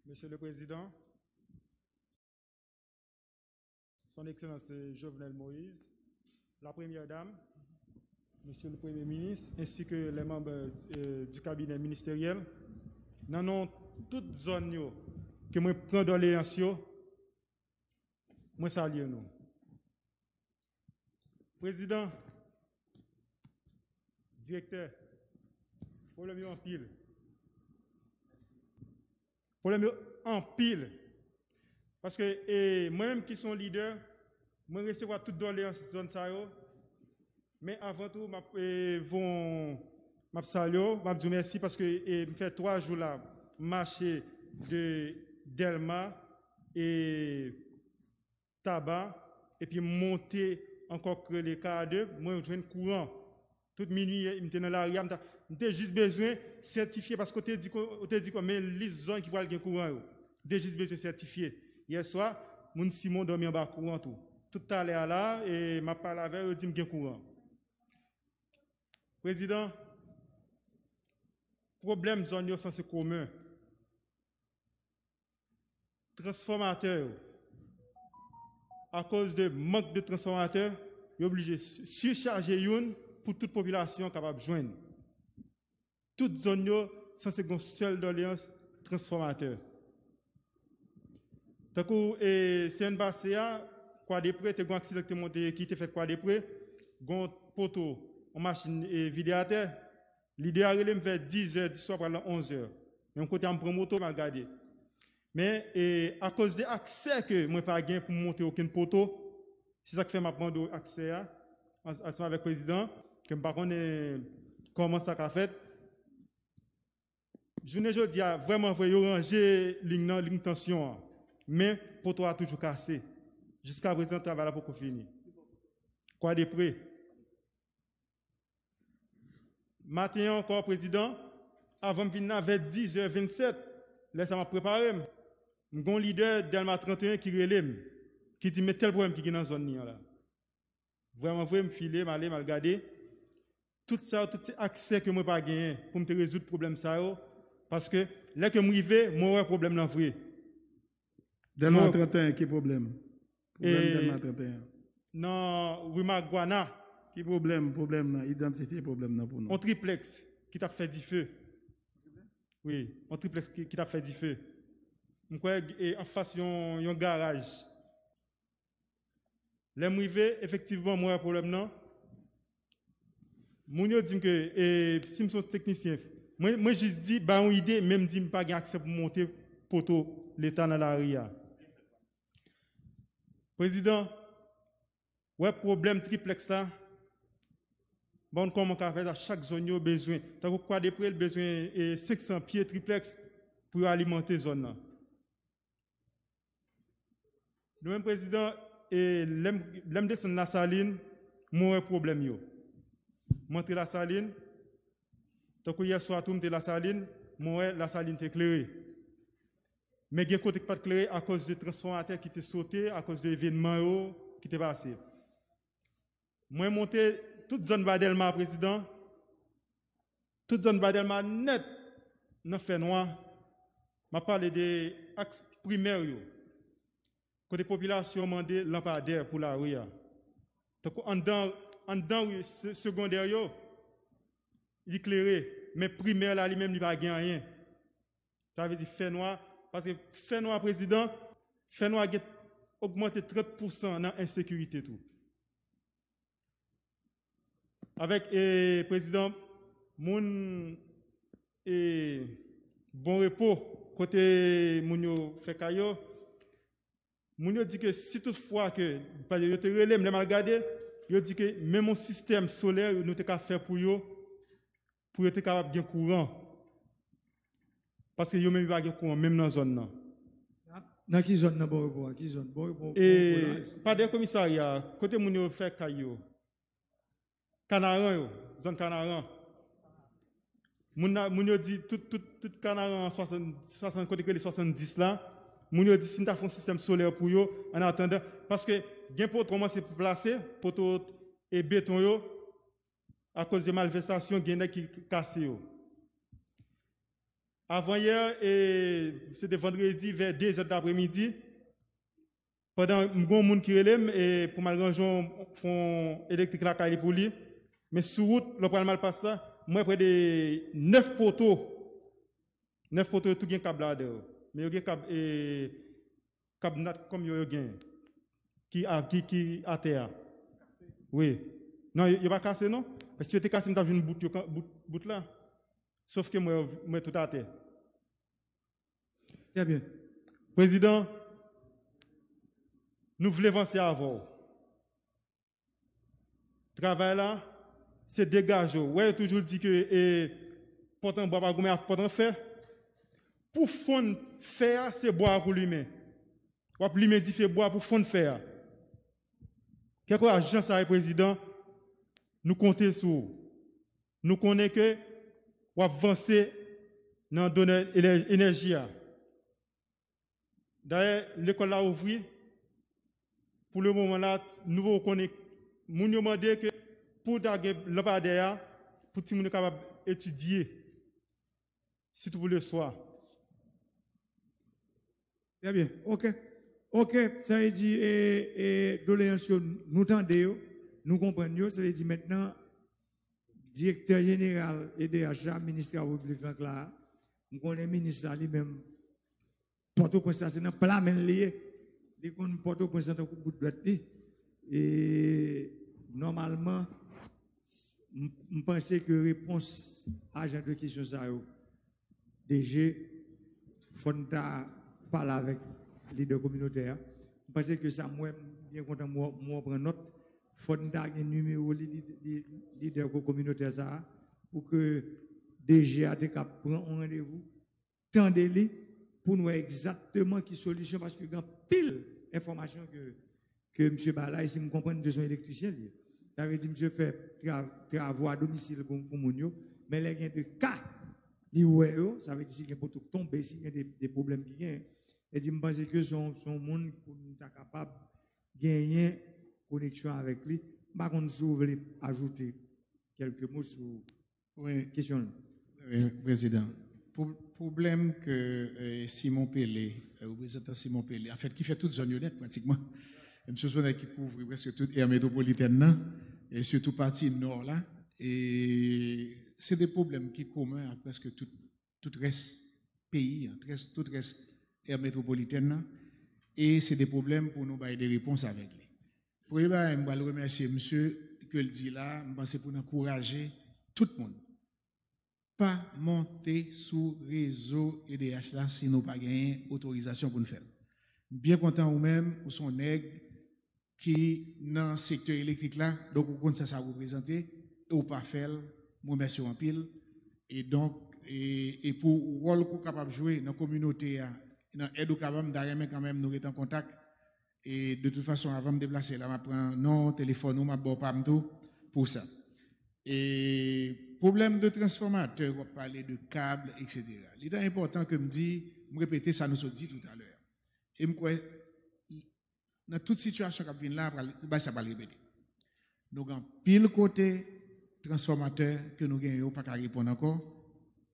Monsieur le Président, Son Excellence Jovenel Moïse, la Première Dame, Monsieur le Premier Ministre, ainsi que les membres, euh, du cabinet ministériel, nan non tout zòn yo ke mwen pran doleyans yo, mwen salye nou. Prezidan, direktè, pwoblèm yo anpil. Pwoblèm yo anpil. Paske, e, mwen menm ki se yon lidè, mwen resevwa tout doleyans zòn sa yo. Men avan tou, m ap, e, voye yon, m ap salye w, m ap di w mèsi paske, e, m fè twa jou la, m mache de Dèlma, e, Taba, epi m monte ankò k rele K A de, mwen jwenn kouran. Tout minui, m te nan lari a, m ta, M te jis bezwen sètifye paske w te di, w te di kòm men lis zòn ki pral gen kouran yo. M te jis bezwen sètifye. Yè swa, moun Simon dòmi anba kouran tou. Tout talè a la, e m ap pale avè yo, yo di m gen kouran. Prezidan, pwoblèm zòn yo sanse komen. Transfòmatè yo, akoz de mank de transfòmatè, yo oblije si- sichaje youn pou tout popilasyon an kapab jwenn. Tout zòn yo sanse gen yon sèl dòleyans transfòmatè. Tankou e, semèn pase a, Kwadepre te gen yon aksidan ki te monte, ki te fèt Kwadepre, gen yon poto, yon machin e, vide atè. Lidè a rele m vè dizè di swa pral nan onzè. Men kote a m pran moto, m al gade. Men e, akoz de aksè ke mwen pa gen pou m monte okenn poto, se sa k fè m ap mande w aksè a, ans- ansanm avèk prezidan, ke m pa konnen kòman sa ka fèt. Jounen jodi a, vrèman vre, yo ranje liy nan, liy tansyon an. Men, poto a toujou kase. Jiska prezan, travay la poko fini. Kwadepre. Maten an ankò, prezidan, avan m vin la, vè dizè vennsèt, lè sa m ap prepare m, m gon lidè Dèlma trannteyen ki rele m, ki di, men tèl pwoblèm ki gen nan zòn li an la. Vrèman vre, m file, m ale, m al gade. Tout sa yo, tout se aksè ke mwen pa genyen pou m te rezoud pwoblèm sa yo. Paske lè ke m rive, mwen wè pwoblèm nan vre. Dèlma trannteyen, ki pwoblèm? Pwoblèm e, Dèlma trannteyen. Nan ri Magwana. Ki pwoblèm, pwoblèm nan? Idantifye pwoblèm nan pou nou. On triplèks ki t ap fè dife. Wi, on triplèks ki, ki t ap fè dife. M kwè e, anfas yon, yon garaj. Lè m rive, efektivman, mwen wè pwoblèm nan. Moun yo di m ke e, si m se yon teknisyen, mwen, mwen jis di, bay yon ide, men m di m pa gen aksè pou m monte poto Leta nan lari a. Prezidan, wè pwoblèm triplèks la, m pa konn kòman ka fè sa, chak zòn yo bezwen. Tankou Kwadepre, l bezwen e, senk san pye triplèks pou yo alimante zòn nan. Nou menm prezidan, e lè m, lè m desann Lasalin, mwen wè pwoblèm yo. Mwen antre Lasalin, tankou yè swa tou, m te Lasalin, mwen wè Lasalin te klere. Men gen kote ki pa t klere akoz de transfòmatè ki te sote, akoz de evènman yo ki te pase. Mwen monte tout zòn Ba Dèlma, prezidan. Tout zòn Ba Dèlma nèt nan fènwa. M ap pale de aks primè yo. Kote popilasyon mande lanpadè pou lari a. Tankou anndan, anndan ri se- segondè yo, li klere. Men primè la, li menm, li pa gen anyen. Sa vle di fènwa, paske fènwa, prezidan, fènwa gen ogmante trant pousan nan ensekirite tou. Avèk e, prezidan, moun e, Bon Repo, kote moun yo fè kay yo, moun yo di ke si tout fwa ke, paske yo te rele m, lè m al gade, yo di ke menm yon sistèm solè nou te ka fè pou yo, pou yo te kapab gen kouran. Paske yo menm yo pa gen kouran, menm nan zòn nan. Nan ki zòn nan Bon Repo a? Ki zòn? Bon Repo, Bon Repo la. E pa dèyè komisarya, kote moun yo fè kay yo. Kanaran yo, zòn Kanaran. Moun, la- moun yo di tout, tout, tout Kanaran an swasann, swasann, kote k rele swasanndis la, moun yo di si n ta fè yon sistèm solè pou yo, an atandan, paske gen poto kòmanse pou plase, poto e beton yo, akoz de malvèstasyon, gen nèg ki k- kase yo. Avanyè, e, se te vandredi, vè dezè dapremidi, pandan m gon moun ki rele m e, pou m al ranje yon fon elektrik lakay li pou li, men sou wout, lè w pral Malpas la, m wè prè de nèf poto. Nèf poto yo tou gen kab ladan yo. Men yo gen kab, e, kab Natcom yo, yo gen. Ki, a, ki, ki atè a. Wi. Non, yo, yo pa kase, non. Paske si yo te kase, m t ap jwenn bout, yo, bout, bout la. Sof ke mwen, mwen tout atè. Trè byen. Prezidan, nou vle vanse avè w. Travay la, se degaje w. Wè, yo toujou di ke e, pòt an bwa pa goumen ak pòt an fè. Pou fonn fè a, se bwa a pou limen. W ap limen dife bwa pou fonn fè a. Kèlkeswa jan sa ye, prezidan, nou konte sou ou. Nou konnen ke w ap vanse nan domèn enè- enèji a. Dayè, lekòl la ouvri. Pou le moman la, nou poko konnen. Moun yo mande ke pou ta gen lanpadè a, pou timoun yo kapab etidye, sitou pou le swa. Trè byen. Ok. Ok, sa vle di e, e, doleyans yo, nou tande yo, nou konprann yo. Sa vle di mentnan, direktè jeneral E D H la, minis travo piblik lan k la a, m konnen minis la li menm, Pòtoprens la se nan pla men l li ye. Li konn Pòtoprens lan tankou bout dwèt li. E nòmalman, m, m panse ke repons a jan de kesyon sa yo, D G, fò n ta pale avèk lidè kominotè a. M panse ke sa m wè, m byen kontan m wè, m wè w pran nòt. Fò n ta gen nimewo li, li, li, lidè ko- kominotè sa a pou ke D G a te ka pran yon randevou, tande li, pou n wè egzakteman ki solisyon, paske gen anpil enfòmasyon ke, ke misye bay la, e si m konprann, misye se yon elektrisyen li ye. Sa vle di misye fè tra, travo a domisil pou, pou moun yo, men lè gen de ka li wè yo, sa vle di si gen poto k tonbe, si gen de, de pwoblèm ki genyen, e di m panse ke se yon, se yon moun pou nou ta kapab genyen koneksyon avèk li. M pa konn si w vle ajoute kèlke mo sou Wi, kesyon l. wi, Prezidan. Pou- Pwoblèm ke eh, Simon Pele, eh, reprezantan Simon Pele, anfèt, ki fè tout zòn yo nèt pratikman. Misye se yon nèg ki kouvri prèske tout è metwopolitèn nan, e sitou pati nò la. E se de pwoblèm ki komen ak prèske tout, tout rès peyi an, tout rès, tout rès è metwopolitèn nan. E se de pwoblèm pou nou bay de repons avèk li. Premye bagay, m pral remèsye misye ke l di la, m panse pou n ankouraje tout moun. Pa monte sou rezo E D H la si nou pa genyen otorizasyon pou n fè l. M byen kontan ou menm, ou se yon nèg ki nan sektè elektrik la, donk ou konn sa sa reprezante, e ou pa fè l, m remèsye w anpil. E donk, e, e pou wòl ke w kapab jwe nan kominote a, nan èd ou kapab, m ta renmen kanmenm nou ret an kontak. E de tout fason, avan m deplase la, m ap pran non, telefòn ou, m ap ba w pa m tou pou sa. E pwoblèm de transfòmatè, w ap pale de kab, etsetera. Li trè enpòtan ke m di, m repete sa nou sot di toutalè. E m kwè, nan tout sitiyasyon k ap vin la, pral, bagay sa pral repete. Nou gen anpil kote transfòmatè ke nou gen yo pa ka reponn ankò,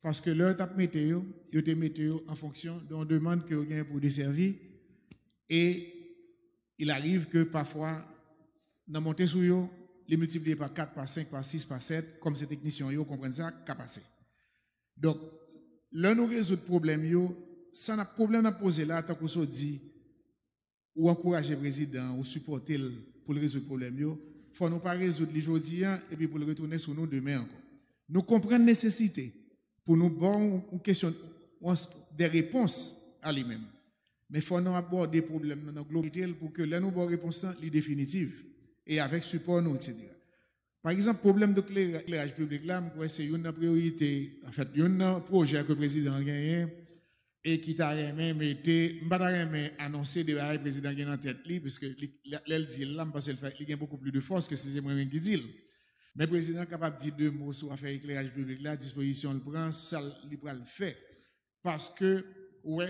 paske lè yo t ap mete yo, yo te mete yo an fonksyon de yon demann ke yo genyen pou desèvi, e il arrive ke pafwa, nan monte sou yo, li miltipliye pa kat, pa senk, pa sis, pa sèt, kòm se teknisyen yo konprann sa, ka pase. Donk, lè nou rezoud pwoblèm yo, sa n ap, pwoblèm n ap poze la, tankou sa w di, ou ankouraje prezidan an, ou sipòte l pou l rezoud pwoblèm yo, fò nou pa rezoud li jodi a, epi pou l retounen sou nou demen ankò. Nou konprann nesesite pou nou ba w yon kesyon, yon, de repons a li menm. Men fò nou abòde pwoblèm nan nan globalite l pou ke lè nou ba w repons lan, li definitif e avèk sipò nou, etsetera. Pa egzanp, pwoblèm de klera- kleraj piblik la, m kwè se youn nan priyorite, anfèt, youn nan pwojè ke prezidan an genyen e ki ta renmen mete, m pa ta renmen anonse de bagay prezidan gen nan tèt li, piske li, lè, lè l di l la, m panse l fè, li gen beaucoup plus de force ke si se mwen menm ki di l. Men prezidan kapab di de mo sou afè ekleraj piblik la, dispozisyon l pran, sa l- li pral fè. Paske, ou wè,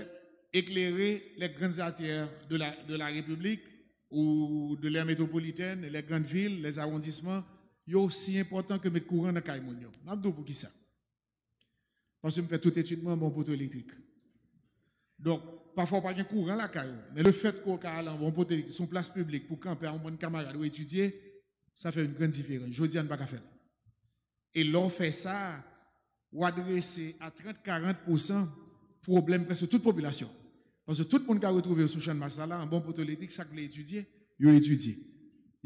éclairer les grandes artères de la, de la République ou de l'aire métropolitaine, les grandes villes, les arrondissements, yo osi enpòtan ke met kouran nan kay moun yo. M ap di w poukisa. Paske m fè tout etid mwen anba yon poto elektrik. Donk, pafwa w pa gen kouran lakay ou, men lefèt ke w ka al anba yon poto elektrik, sou yon plas piblik pou kanpe a yon bann kamarad ou etidye, sa fè yon grann diferans. Jodi a, n pa ka fè l. E lè w fè sa, w adrese a trant, karant pousan pwoblèm prèske tout popilasyon. Paske tout moun ka retwouve yo sou channmas la, la, anba yon poto elektrik, sa k vle etidye, yo etidye.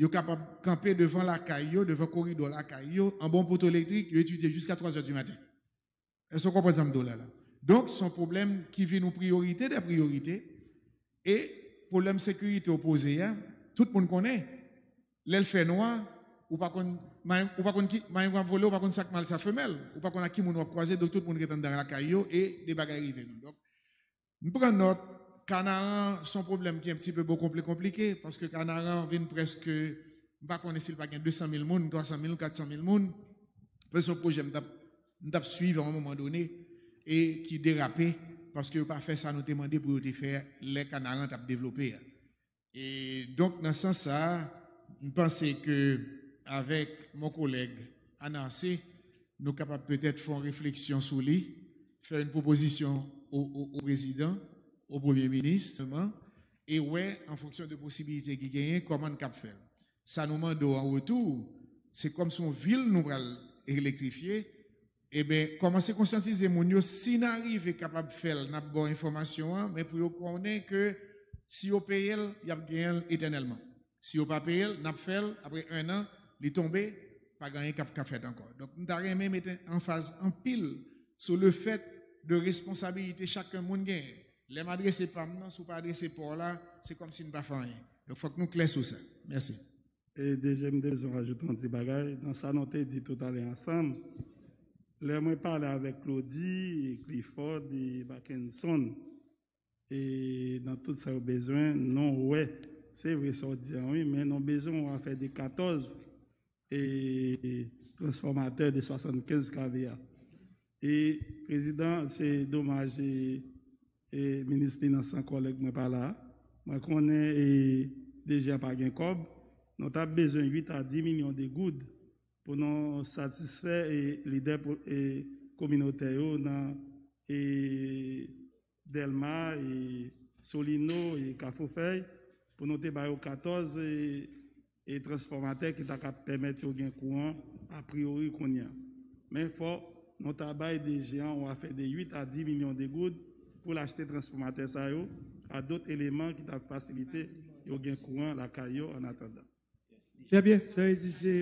Yo kapab kanpe devan lakay yo, devan koridò lakay yo, anba yon poto elektrik, yo etidye jiska twazè di maten. Èske w konprann sa m di w la la? Donk, se yon pwoblèm ki vin yon priyorite dè priyorite. E pwoblèm sekirite w poze a, tout moun konnen. Lè l fè nwa, ou pa konn, may- ou pa konn ki, may w ap vole, ou pa konn sa k mal sa femèl. Ou pa konn ak ki moun w ap kwaze, donk tout moun ret anndan lakay yo e de bagay rive nou. Donk, m pran nòt, Kanaran, se yon pwoblèm ki un petit peu beaucoup plus compliqué, paske Kanaran vin prèske, m pa konnen si l pa gen de san mil moun, twa san mil, kat san mil moun. Prèske yon pwojè m t ap nou t ap swiv a yon moman done e ki derape paske yo pa fè sa nou te mande pou yo te fè lè Kanaran t ap devlope a. E donk, nan sans sa a, m panse ke avèk mon kolèg Anarse, nou kapab petèt fè yon refleksyon sou li, fè yon pwopozisyon o, o, o prezidan, o premye minis, e wè, an fonksyon de posibilite ki genyen, kòman n kab fè l. Sa nou mande w an retou, se kòm se yon vil nou pral elektrifye, Eben, kòmanse konsyantize moun yo, si n a rive kapab fè l, n ap ba w enfòmasyon an, men pou yo konnen ke si yo peye l, y ap genyen l etènèlman. Si yo pa peye l, n ap fè l, apre en an, li tonbe, pa gen anyen k ap ka fèt ankò. Donk, m ta renmen mete anfaz anpil sou le fèt de responsabilite chak moun genyen. Lè m adrese pa m nan, si w pa adrese pa w la, se kòmsi n pa fè anyen. Donk, fòk nou klè sou sa. Mèsi. E dezyèm, m te bezwen ajoute yon ti bagay nan sa nou te di toutalè ansanm. Lè mwen pale avèk Claudy, e Clifford, e Mackenson, e nan tout sa yo bezwen, nou wè, se vre sa w di an, wi, men nou bezwen yon afè de katòz e transfòmatè de swasannkenz kV a. E, Prezidan, se domaj, e, e, Minis Finans lan, kòlèg mwen pa la. Mwen konnen, e, D G a pa gen kòb. Nou t ap bezwen uit a dis milyon de goud pou nou satisfè, e, lidè po-, e, kominotè yo nan, e, Dèlma, e, Solino, e, Kafou Fèy, pou nou te ba yo katòz, e, e transfòmatè ki ta ka pèmèt yo gen kouran apriyori kounye a. Men fò nou ta bay D G a yon afè de uit a dis milyon de goud pou l achte transfòmatè sa yo, a dòt eleman ki ta fasilite yo gen kouran lakay yo annatandan. Trè byen, sa vle di se,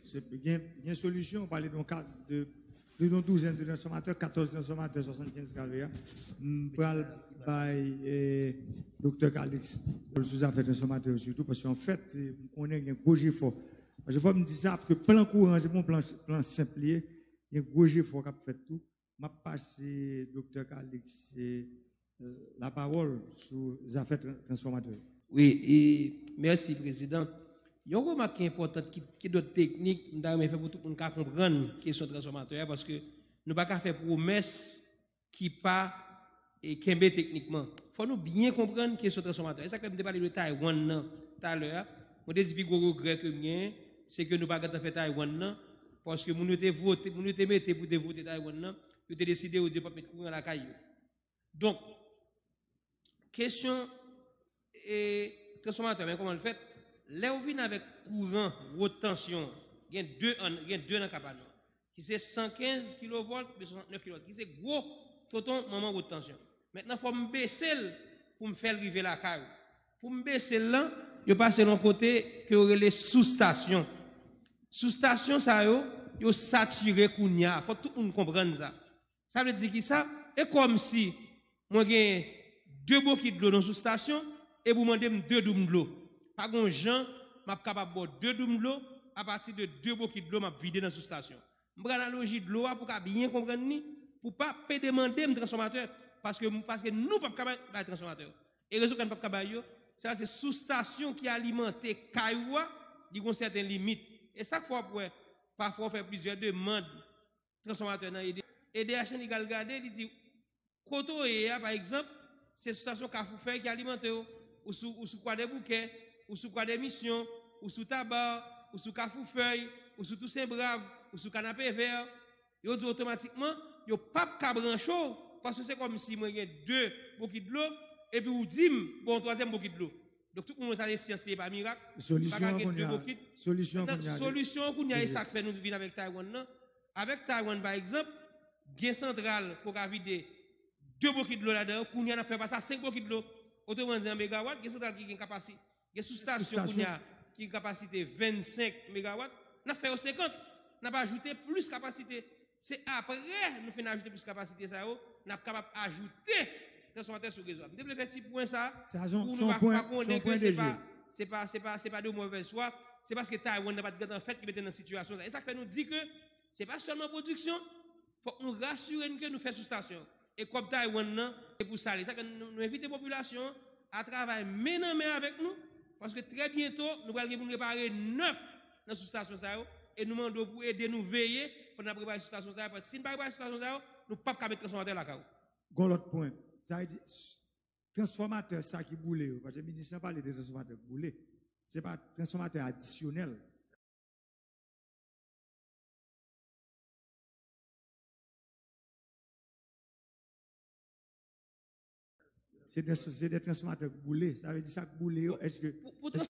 se gen, gen solisyon, w pale de yon ka, de plis de yon douzèn de transfòmatè, katòz transfòmatè swasannkenz kV a. M pral bay, eh, Doktè Calix sou zafè transfòmatè yo sitou, paske anfèt, eh, m konnen gen gwo jefò. Paske fò m di sa, paske plan kouran, se pa yon plan, plan senp li ye, gen gwo jefò k ap fèt tou. M ap pase Doktè Calix, eh, lapawòl sou zafè tran-, transfòmatè yo. Wi, e mèsi, Prezidan. Yon remak ki enpòtan, ki, ki dòt teknik, m ta renmen fè pou tout moun ka konprann kesyon transfòmatè a, paske nou pa ka fè pwomès ki pa, e, kenbe teknikman. Fò nou byen konprann kesyon transfòmatè a. E sa k fè m te pale de Taiwan nan talè a. Mwen te di pi gwo regrè ke m genyen, se ke nou pa gentan fè Taiwan nan, paske moun yo te vote, moun yo te mete pou te vote Taiwan nan, yo te deside yo di yo p ap met kouran lakay yo. Donk, kesyon, e, transfòmatè, men kòman l fèt? Lè w vin avèk kouran wot tansyon, gen de an, gen de nan ka pa nou, ki se san kenz kilovòlt, oubyen swasantnèf kilovòlt, ki se gwo tonton manman wot tansyon. Mentnan, fò m bese l pou m fè l rive lakay ou. Pou m bese l lan, yo pase l yon kote ke yo rele soustasyon. Soustasyon sa yo, yo satire kounye a. Fò tout moun konprann sa. Sa vle di ki sa? E kòmsi mwen gen de bokit dlo nan soustasyon, epi w mande m de doum dlo. Pa gon jan m ap kapab ba w de doum dlo apati de de bokit dlo m ap vide nan soustasyon. M pran analoji dlo a pou w ka byen konprann li, pou w pa pede mande m transfòmatè, paske, paske nou p ap ka bay, bay transfòmatè. E rezon k fè n p ap ka bay yo, se paske soustasyon ki alimante kay ou a, li gon sèten limit. E sa k fè w ap wè, pafwa w fè plizyè demann transfòmatè nan E D H, E D H lan li al gade, li di, kote w ye a, pa egzanp, se sou estasyon Kafou Fèy ki alimante w, ou sou, ou sou Kwadèboukè, ou sou Kwadèmisyon, ou sou Taba, ou sou Kafou Fèy, ou sou Tousen Brav, ou sou Kanapevè, yo di w otomatikman, yo p ap ka branche w, paske se kòmsi mwen gen de bokit dlo, epi w di m, bon, yon twazyèm bokit dlo. Donk, tout moun wè sa se syans li ye, pa mirak. M pa ka gen de bokit. Mentnan, solisyon an kounye a, e sa k fè nou vin avèk Taiwan nan. Avèk Taiwan, pa egzanp, gen santral ke w ka vide de bokit dlo ladan yo, kounye a n ap fè pase a senk bokit dlo. Otreman di, an megawat, gen santral ki gen kapasi-, gen soustasyon kounye a ki gen kapasite vennsenk megawat, n ap fè yo senkant, n ap ajoute plis kapasite. Se apre nou fin ajoute plis kapasite sa yo, n ap kapab ajoute transfòmatè sou rezo a. M te vle fè ti pwen sa pou nou pa, pa konnen ke se pa, se pa, se pa, se pa de movèz fwa, se paske Taiwan nan pa t gentan fèt ki mete n nan sitiyasyon sa. E sa k fè nou di ke se pa sèlman pwodiksyon, fòk nou rasire n ke nou fè soustasyon. E kòb Taiwan nan, se pou sa l ye. Sa k fè nou, nou envite popilasyon an a travay men nan men avèk nou, paske trè byento, nou pral gen pou n repare nèf nan soustasyon sa yo, e nou mande w pou ede nou veye, N ap repare sou estasyon sa yo, paske si n pa repare sou estasyon sa yo, nou p ap ka met transfòmatè lakay ou. Gon lòt pwen. Sa vle di, s- transfòmatè sa ki boule yo, paske minis lan pale de transfòmatè ki boule. Se pa transfòmatè adisyonèl. Se de, se de transfòmatè k boule. Sa vle di sa k boule yo, èske Pou, pou trans-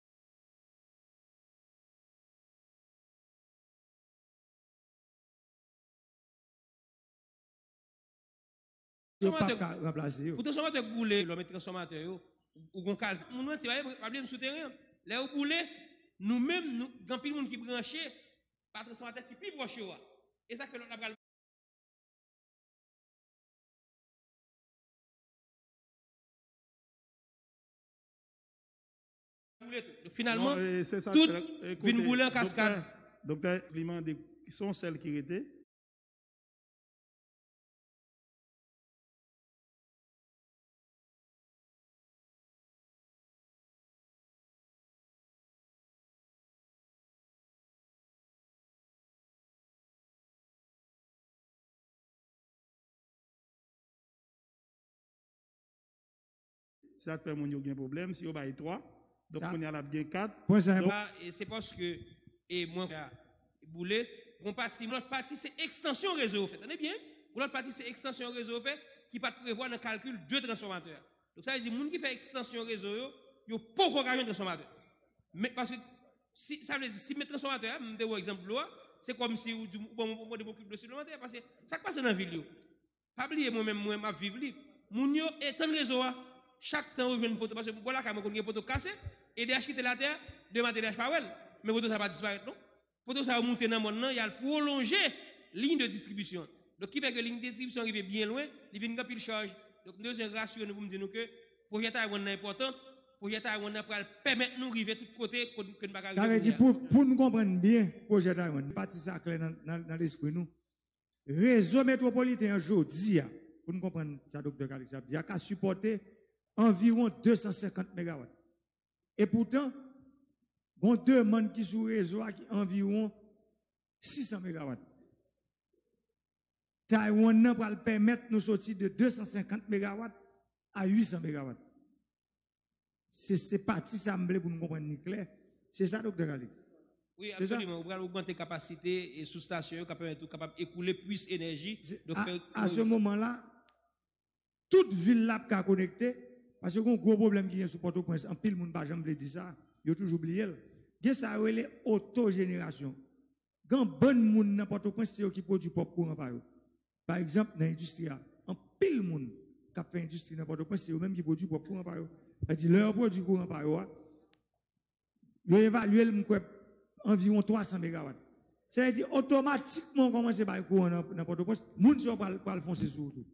yo p ap ka ranplase yo? Pou transfòmatè k boule, lè w met transfòmatè yo, ou gon kal, moun mwen ti, pa bliye m sou teren an. Lè yo boule, nou menm, nou, gen anpil moun ki branche pa transfòmatè ki pi pwòch yo a. E sa k fè lòt la pral boule tou. Donk, finalman, tout vin boule an kaskad. Doktè, doktè, li mande, se yon sèl ki rete. Se sa k fè moun yo gen pwoblèm, si yo bay twa, donk kounye a l ap gen kat. Pwen sa enpò- Sa, e se paske, e mwen, boule, gon pati, lòt pati se ekstansyon rezo yo fè. Tande byen, gon lòt pati se ekstansyon rezo yo fè ki pa t prevwa nan kalkil de transfòmatè a. Donk sa vle di moun ki fè ekstansyon rezo yo, yo poko ka jwenn transfòmatè. Men paske, si, sa vle di, si m met transfòmatè a, m te wè egzanp dlo a, se kòmsi ou di, ou ban mwen, ou mande m yon kib dlo siplemantè, paske sa k pase nan vil yo. Pa bliye mwen menm, mwen m ap viv li. Moun yo etann rezo a. Chak tan yo jwenn poto, paske bò lakay mwen konn gen poto k kase, E D H kite l atè, demen E D H pa wè l. Men poto sa pa disparèt non. Poto sa yo moute nan mòn nan, y al pwolonje liy de distribisyon. Donk ki fè ke liy de distribisyon rive byen lwen, li vin gen anpil chaj. Donk m te bezwen rasire nou pou m di nou ke pwojè Taiwan nan enpòtan, pwojè Taiwan nan pral pèmèt nou rive tout kote ke n pa ka rive kounye a. Sa vle di pou, pou n konprann byen pwojè Taiwan, pati sa klè nan, nan, nan lespri nou. Rezo metwopoliten an jodi a, pou n konprann sa Doktè Calixte ap di a, ka sipòte anviwon de san senkant megawat. Epoutan, gon demann ki sou rezo a ki anviwon sis san megawat. Taiwan nan pral pèmèt nou soti de de san senkant megawat a uit san megawat. Se, se pati sa m vle pou nou konprann li klè. Se sa, Doktè Calixte? Wi, absoliman. Ou pral ogmante kapasite e sou stasyon yo, ka pèmèt ou kapab ekoule plis enèji. Donk, a, a se moman la, tout vil la ap ka konekte, paske gon gwo pwoblèm ki gen sou Pòtoprens, anpil moun pa janm vle di sa, yo toujou bliye l. Gen sa yo rele otojenerasyon. Gen bann moun nan Pòtoprens, se yo ki pwodui pwòp kouran pa yo. Pa egzanp, nan endistri a, anpil moun k ap fè endistri nan Pòtoprens, se yo menm ki pwodui pwòp kouran pa yo. Sa di, lè yo pwodui kouran pa yo a, yo evalye l, m kwè, anviwon twa san megawat. Sa vle di, otomatikman, w kòmanse bay kouran nan, nan Pòtoprens, moun sa yo pral, pral fonse sou ou tou.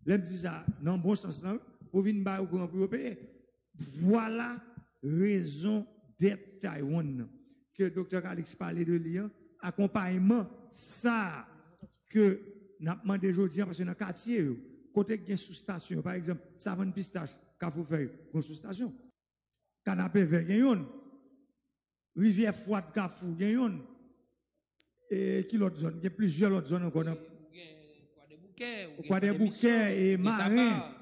Lè m di sa, nan bon sans lan, pou vin ba yo kouran pou yo peye. Vwala rezon dèt Taiwan nan. Ke Doktè Calixte pale de li an, akonpayman sa a ke n ap mande jodi an, paske nan katye yo, kote k gen soustasyon yo, pa egzanp, Savann Pistach, Kafou Fèy, gon soustasyon. Kanapevè gen youn. Rivyè Fwad, Kafou gen youn. E ki lòt zòn? Gen plizyè lòt zòn ankò nan Ou gen Kwadèboukè, ou gen Kwadèboukè, Pòtèmisyon, e gen Maren, Taba.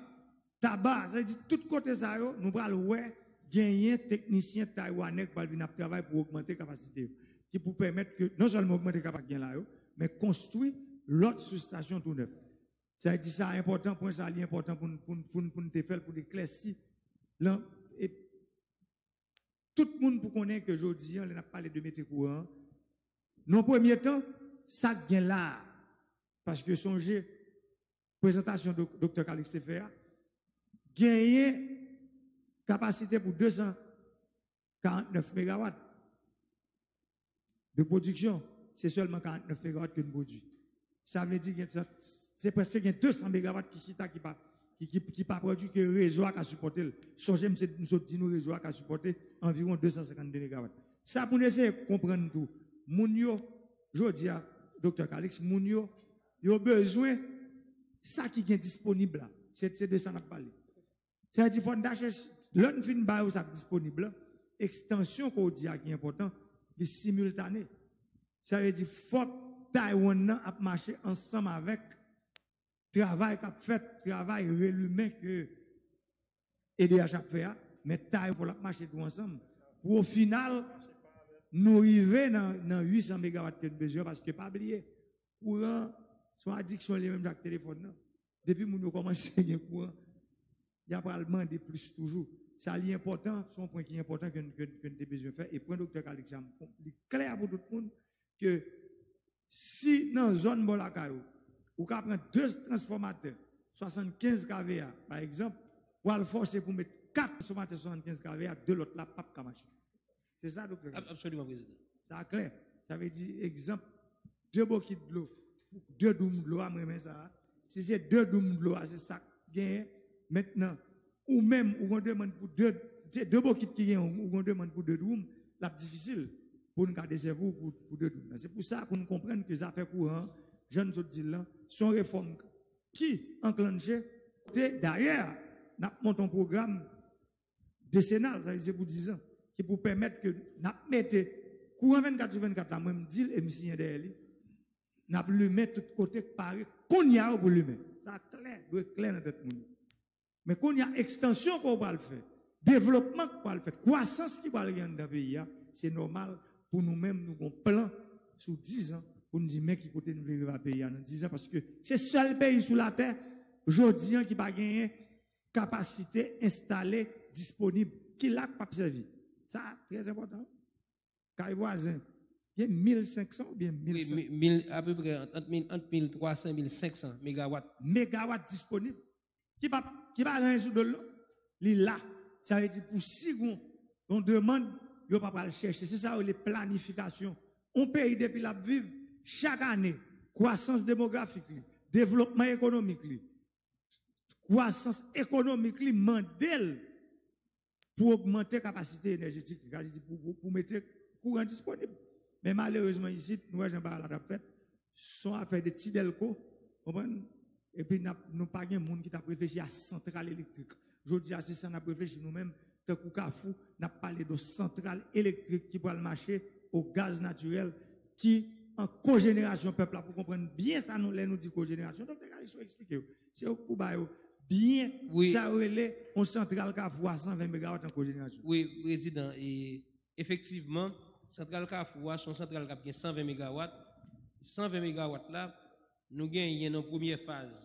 Taba, sa vle di tout kote sa yo, nou pral wè genyen teknisyen taywanè k pral vin ap travay pou ogmante kapasite yo. Ki pou pèmèt ke non sèlman ogmante kapasite gen la yo, men konstwi lòt soustasyon tou nèf. Sa vle di sa enpòtan, pwen sa li enpòtan pou n, pou n, pou n, pou n te fè l, pou n eklèsi lan, e tout moun pou konnen ke jodi an, lè n ap pale de mete kouran an, nan premye tan, sa k gen la a, paske sonje, prezantasyon dok-, Doktè Calixte te fè a, genyen kapasite pou de san karant nèf megawat de pwodiksyon, se sèlman karant nèf megawat ke n pwodui. Sa vle di gen, se prèske gen de san megawat ki chita, ki pa, ki, ki, ki pa pwodui, ke rezo a ka sipòte l. Sonje, m se, m sot di nou rezo a ka sipòte anviwon de san senkannde megawat. Sa pou n eseye konprann tou. Moun yo, jodi a, Doktè Calixte, moun yo, yo bezwen sa ki gen disponib la. Se, se de sa n ap pale. Sa vle di fò n ta chèche, lè n fin ba yo sa k disponib la, ekstansyon ke w di a ki enpòtan, li similtane. Sa vle di fòk Taiwan nan ap mache ansanm avèk travay k ap fèt, travay relimen ke E D H ap fè a, men Taiwan fò l ap mache tou ansanm. Pou o final, nou rive nan, nan uit san megawat ke n bezwen, paske pa bliye, kouran se yon adiksyon li menm jan ak telefòn nan. Depi moun yo kòmanse gen kouran, y a pral mande plis toujou. Sa li enpòtan, se yon pwen ki enpòtan ke n, ke n, ke n te bezwen fè. E pwen doktè Calixte a, m, li klè pou tout moun ke si nan zòn bò lakay ou, ou ka pran de transfòmatè swasannkenz kVA, pa egzanp, ou al fòse pou met kat transfòmatè swasannkenz kVA, de lòt la p ap ka mache. Se sa, doktè Calixte? Ab-, absoliman, prezidan. Sa klè. Sa vle di, egzanp, de bokit dlo, de doum dlo a, m renmen sa a. Si se de doum dlo a, se sa k genyen. Mentnan, ou menm, ou gon demann pou de, se de bokit ki genyen, ou gon demann pou de doum, l ap difisil pou n ka desèvi w pou, pou de doum nan. Se pou sa, pou n konprann ke zafè kouran, jan n sot di l lan, se yon refòm ki anklanche, kote, dayè, n ap monte yon pwogram desenal, sa vle di se pou diz an, ki pou pèmèt ke n ap mete kouran vennkat sou vennkat la, mwen m di l e m siyen dèyè li, n ap limen tout kote k pare kounye a yo pou limen. Sa klè, dwe klè nan tèt moun yo. Men kounye a, ekstansyon ke w pral fè, devlopman k pral fèt, kwasans ki pral gen anndan peyi a, se nòmal pou nou menm nou gon plan sou diz an pou n di men ki kote n vle rive a peyi a nan diz an, paske se sèl peyi sou latè jodi an ki pa genyen kapasite enstale disponib. Ki la k p ap sèvi? Sa trè enpòtan. Kay vwazen, gen mil senk san oubyen mil san? Wi, mi-, mil, apeprè, ant, ant mil, ant mil twa san e mil senk san megawat. Megawat disponib. Ki pa, ki pa gen anyen sou do l, non. Li la. Sa vle di pou si gon yon demann, yo pa pral chèche. Se sa yo rele planifikasyon. Yon peyi depi l ap viv, chak ane, kwasans demografik li, devlopman ekonomik li, kwasans ekonomik li mande l pou ogmante kapasite enèjetik li, sa vle di pou, pou, pou mete kouran disponib. Men malerezman, isit, nou wè jan bagay la t ap fèt, se yon afè de ti dèlko, konprann? Epi n ap, nou pa gen moun ki t ap reflechi a santral elektrik. Jodi a, se sa n ap reflechi nou menm, tankou Kafou, n ap pale de santral elektrik ki pral mache o gaz natirèl, ki an kojenerasyon pèp la pou konprann byen sa nou, lè nou di kojenerasyon. Doktè Calixte eksplike yo. Se yo ki pou ba yo byen, wi, sa yo rele yon santral Kafou a san ven megawat an kojenerasyon. Wi, prezidan, e efektivman, santral Kafou a se yon santral k ap gen san ven megawat. San ven megawat la, nou genyen nan premyè faz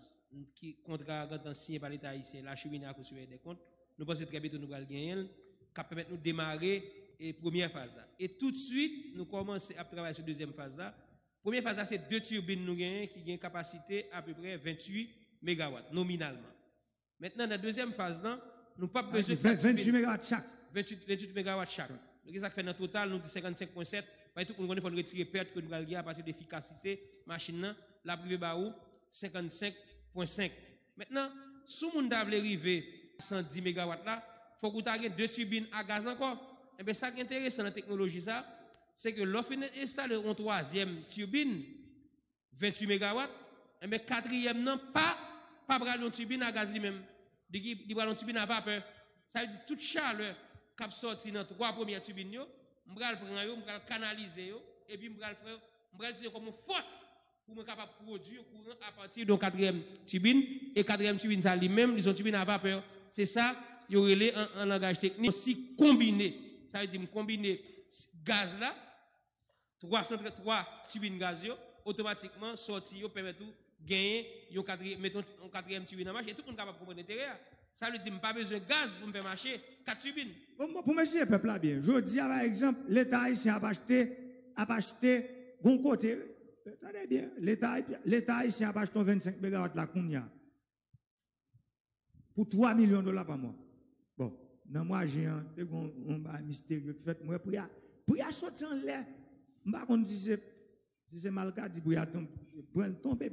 ki kontra a gentan siyen pa Leta ayisyen, l achemine a Cour Supérieure des Comptes. Nou panse trè byento nou pral genyen l, k ap pèmèt nou demare, e, premyè faz la. E toutswit, nou kòmanse ap travay sou dezyèm faz la. Premye faz la, se de tibin nou genyen ki gen kapasite apeprè venntuit megawat, nominalman. Mentnan, nan dezyèm faz lan, nou p ap bezwen kat tibin. Venntuit megawat chak. Venntuit, venntuit megawat chak. Donk, se sa k fè nan total, nou di senkannsenk pwen sèt. Paske tout moun konnen fò n retire pèt ke nou pral gen apati de efikasite machin nan. L ap rive ba ou senkannsenk pwen senk. Mentnan, si yon moun ta vle rive san di megawat la, fòk ou ta gen de tibin a gaz ankò. Enben, sa k enteresan nan teknoloji sa, se ke lè w fin enstale yon twazyèm tibin, venntuit megawat, enben, katriyèm nan pa, pa pral yon tibin a gaz li menm. Li ki, li pral yon tibin a vapè. Sa vle di tout chalè k ap sòti nan twa premyè tibin yo, m pral pran yo, m pral kanalize yo, epi m pral fè, m pral itilize yo kòm yon fòs pou mwen kapab pwodui kouran apati de yon katriyèm tibin, e katriyèm tibin sa li menm, li se yon tibin a vapè. Se sa yo rele an, an langaj teknik, si konbine. Sa vle di m konbine gaz la, twa sant, twa tibin gaz yo, otomatikman, sòti yo pèmèt ou genyen yon katriyè-, meton yon katriyèm tibin an mache, e tout moun kapab konprann enterè a. Sa vle di, m pa bezwen gaz pou m fè mache kat tibin. Bon, bon, pou m esplike pèp la byen, jodi a, pa egzanp, Leta ayisyen ap achte, ap achte, gon kote, tande byen, Leta, Leta ayisyen ap achte yon vennsenk megawat la kounye a pou twa milyon dola pa mwa. Bon, nan mwa jen an, te gon yon bagay misterye ki fèt, m wè pri a, pri a soti anlè. M pa konn si se, si se malkadi, pri a tonbe, pri a tonbe.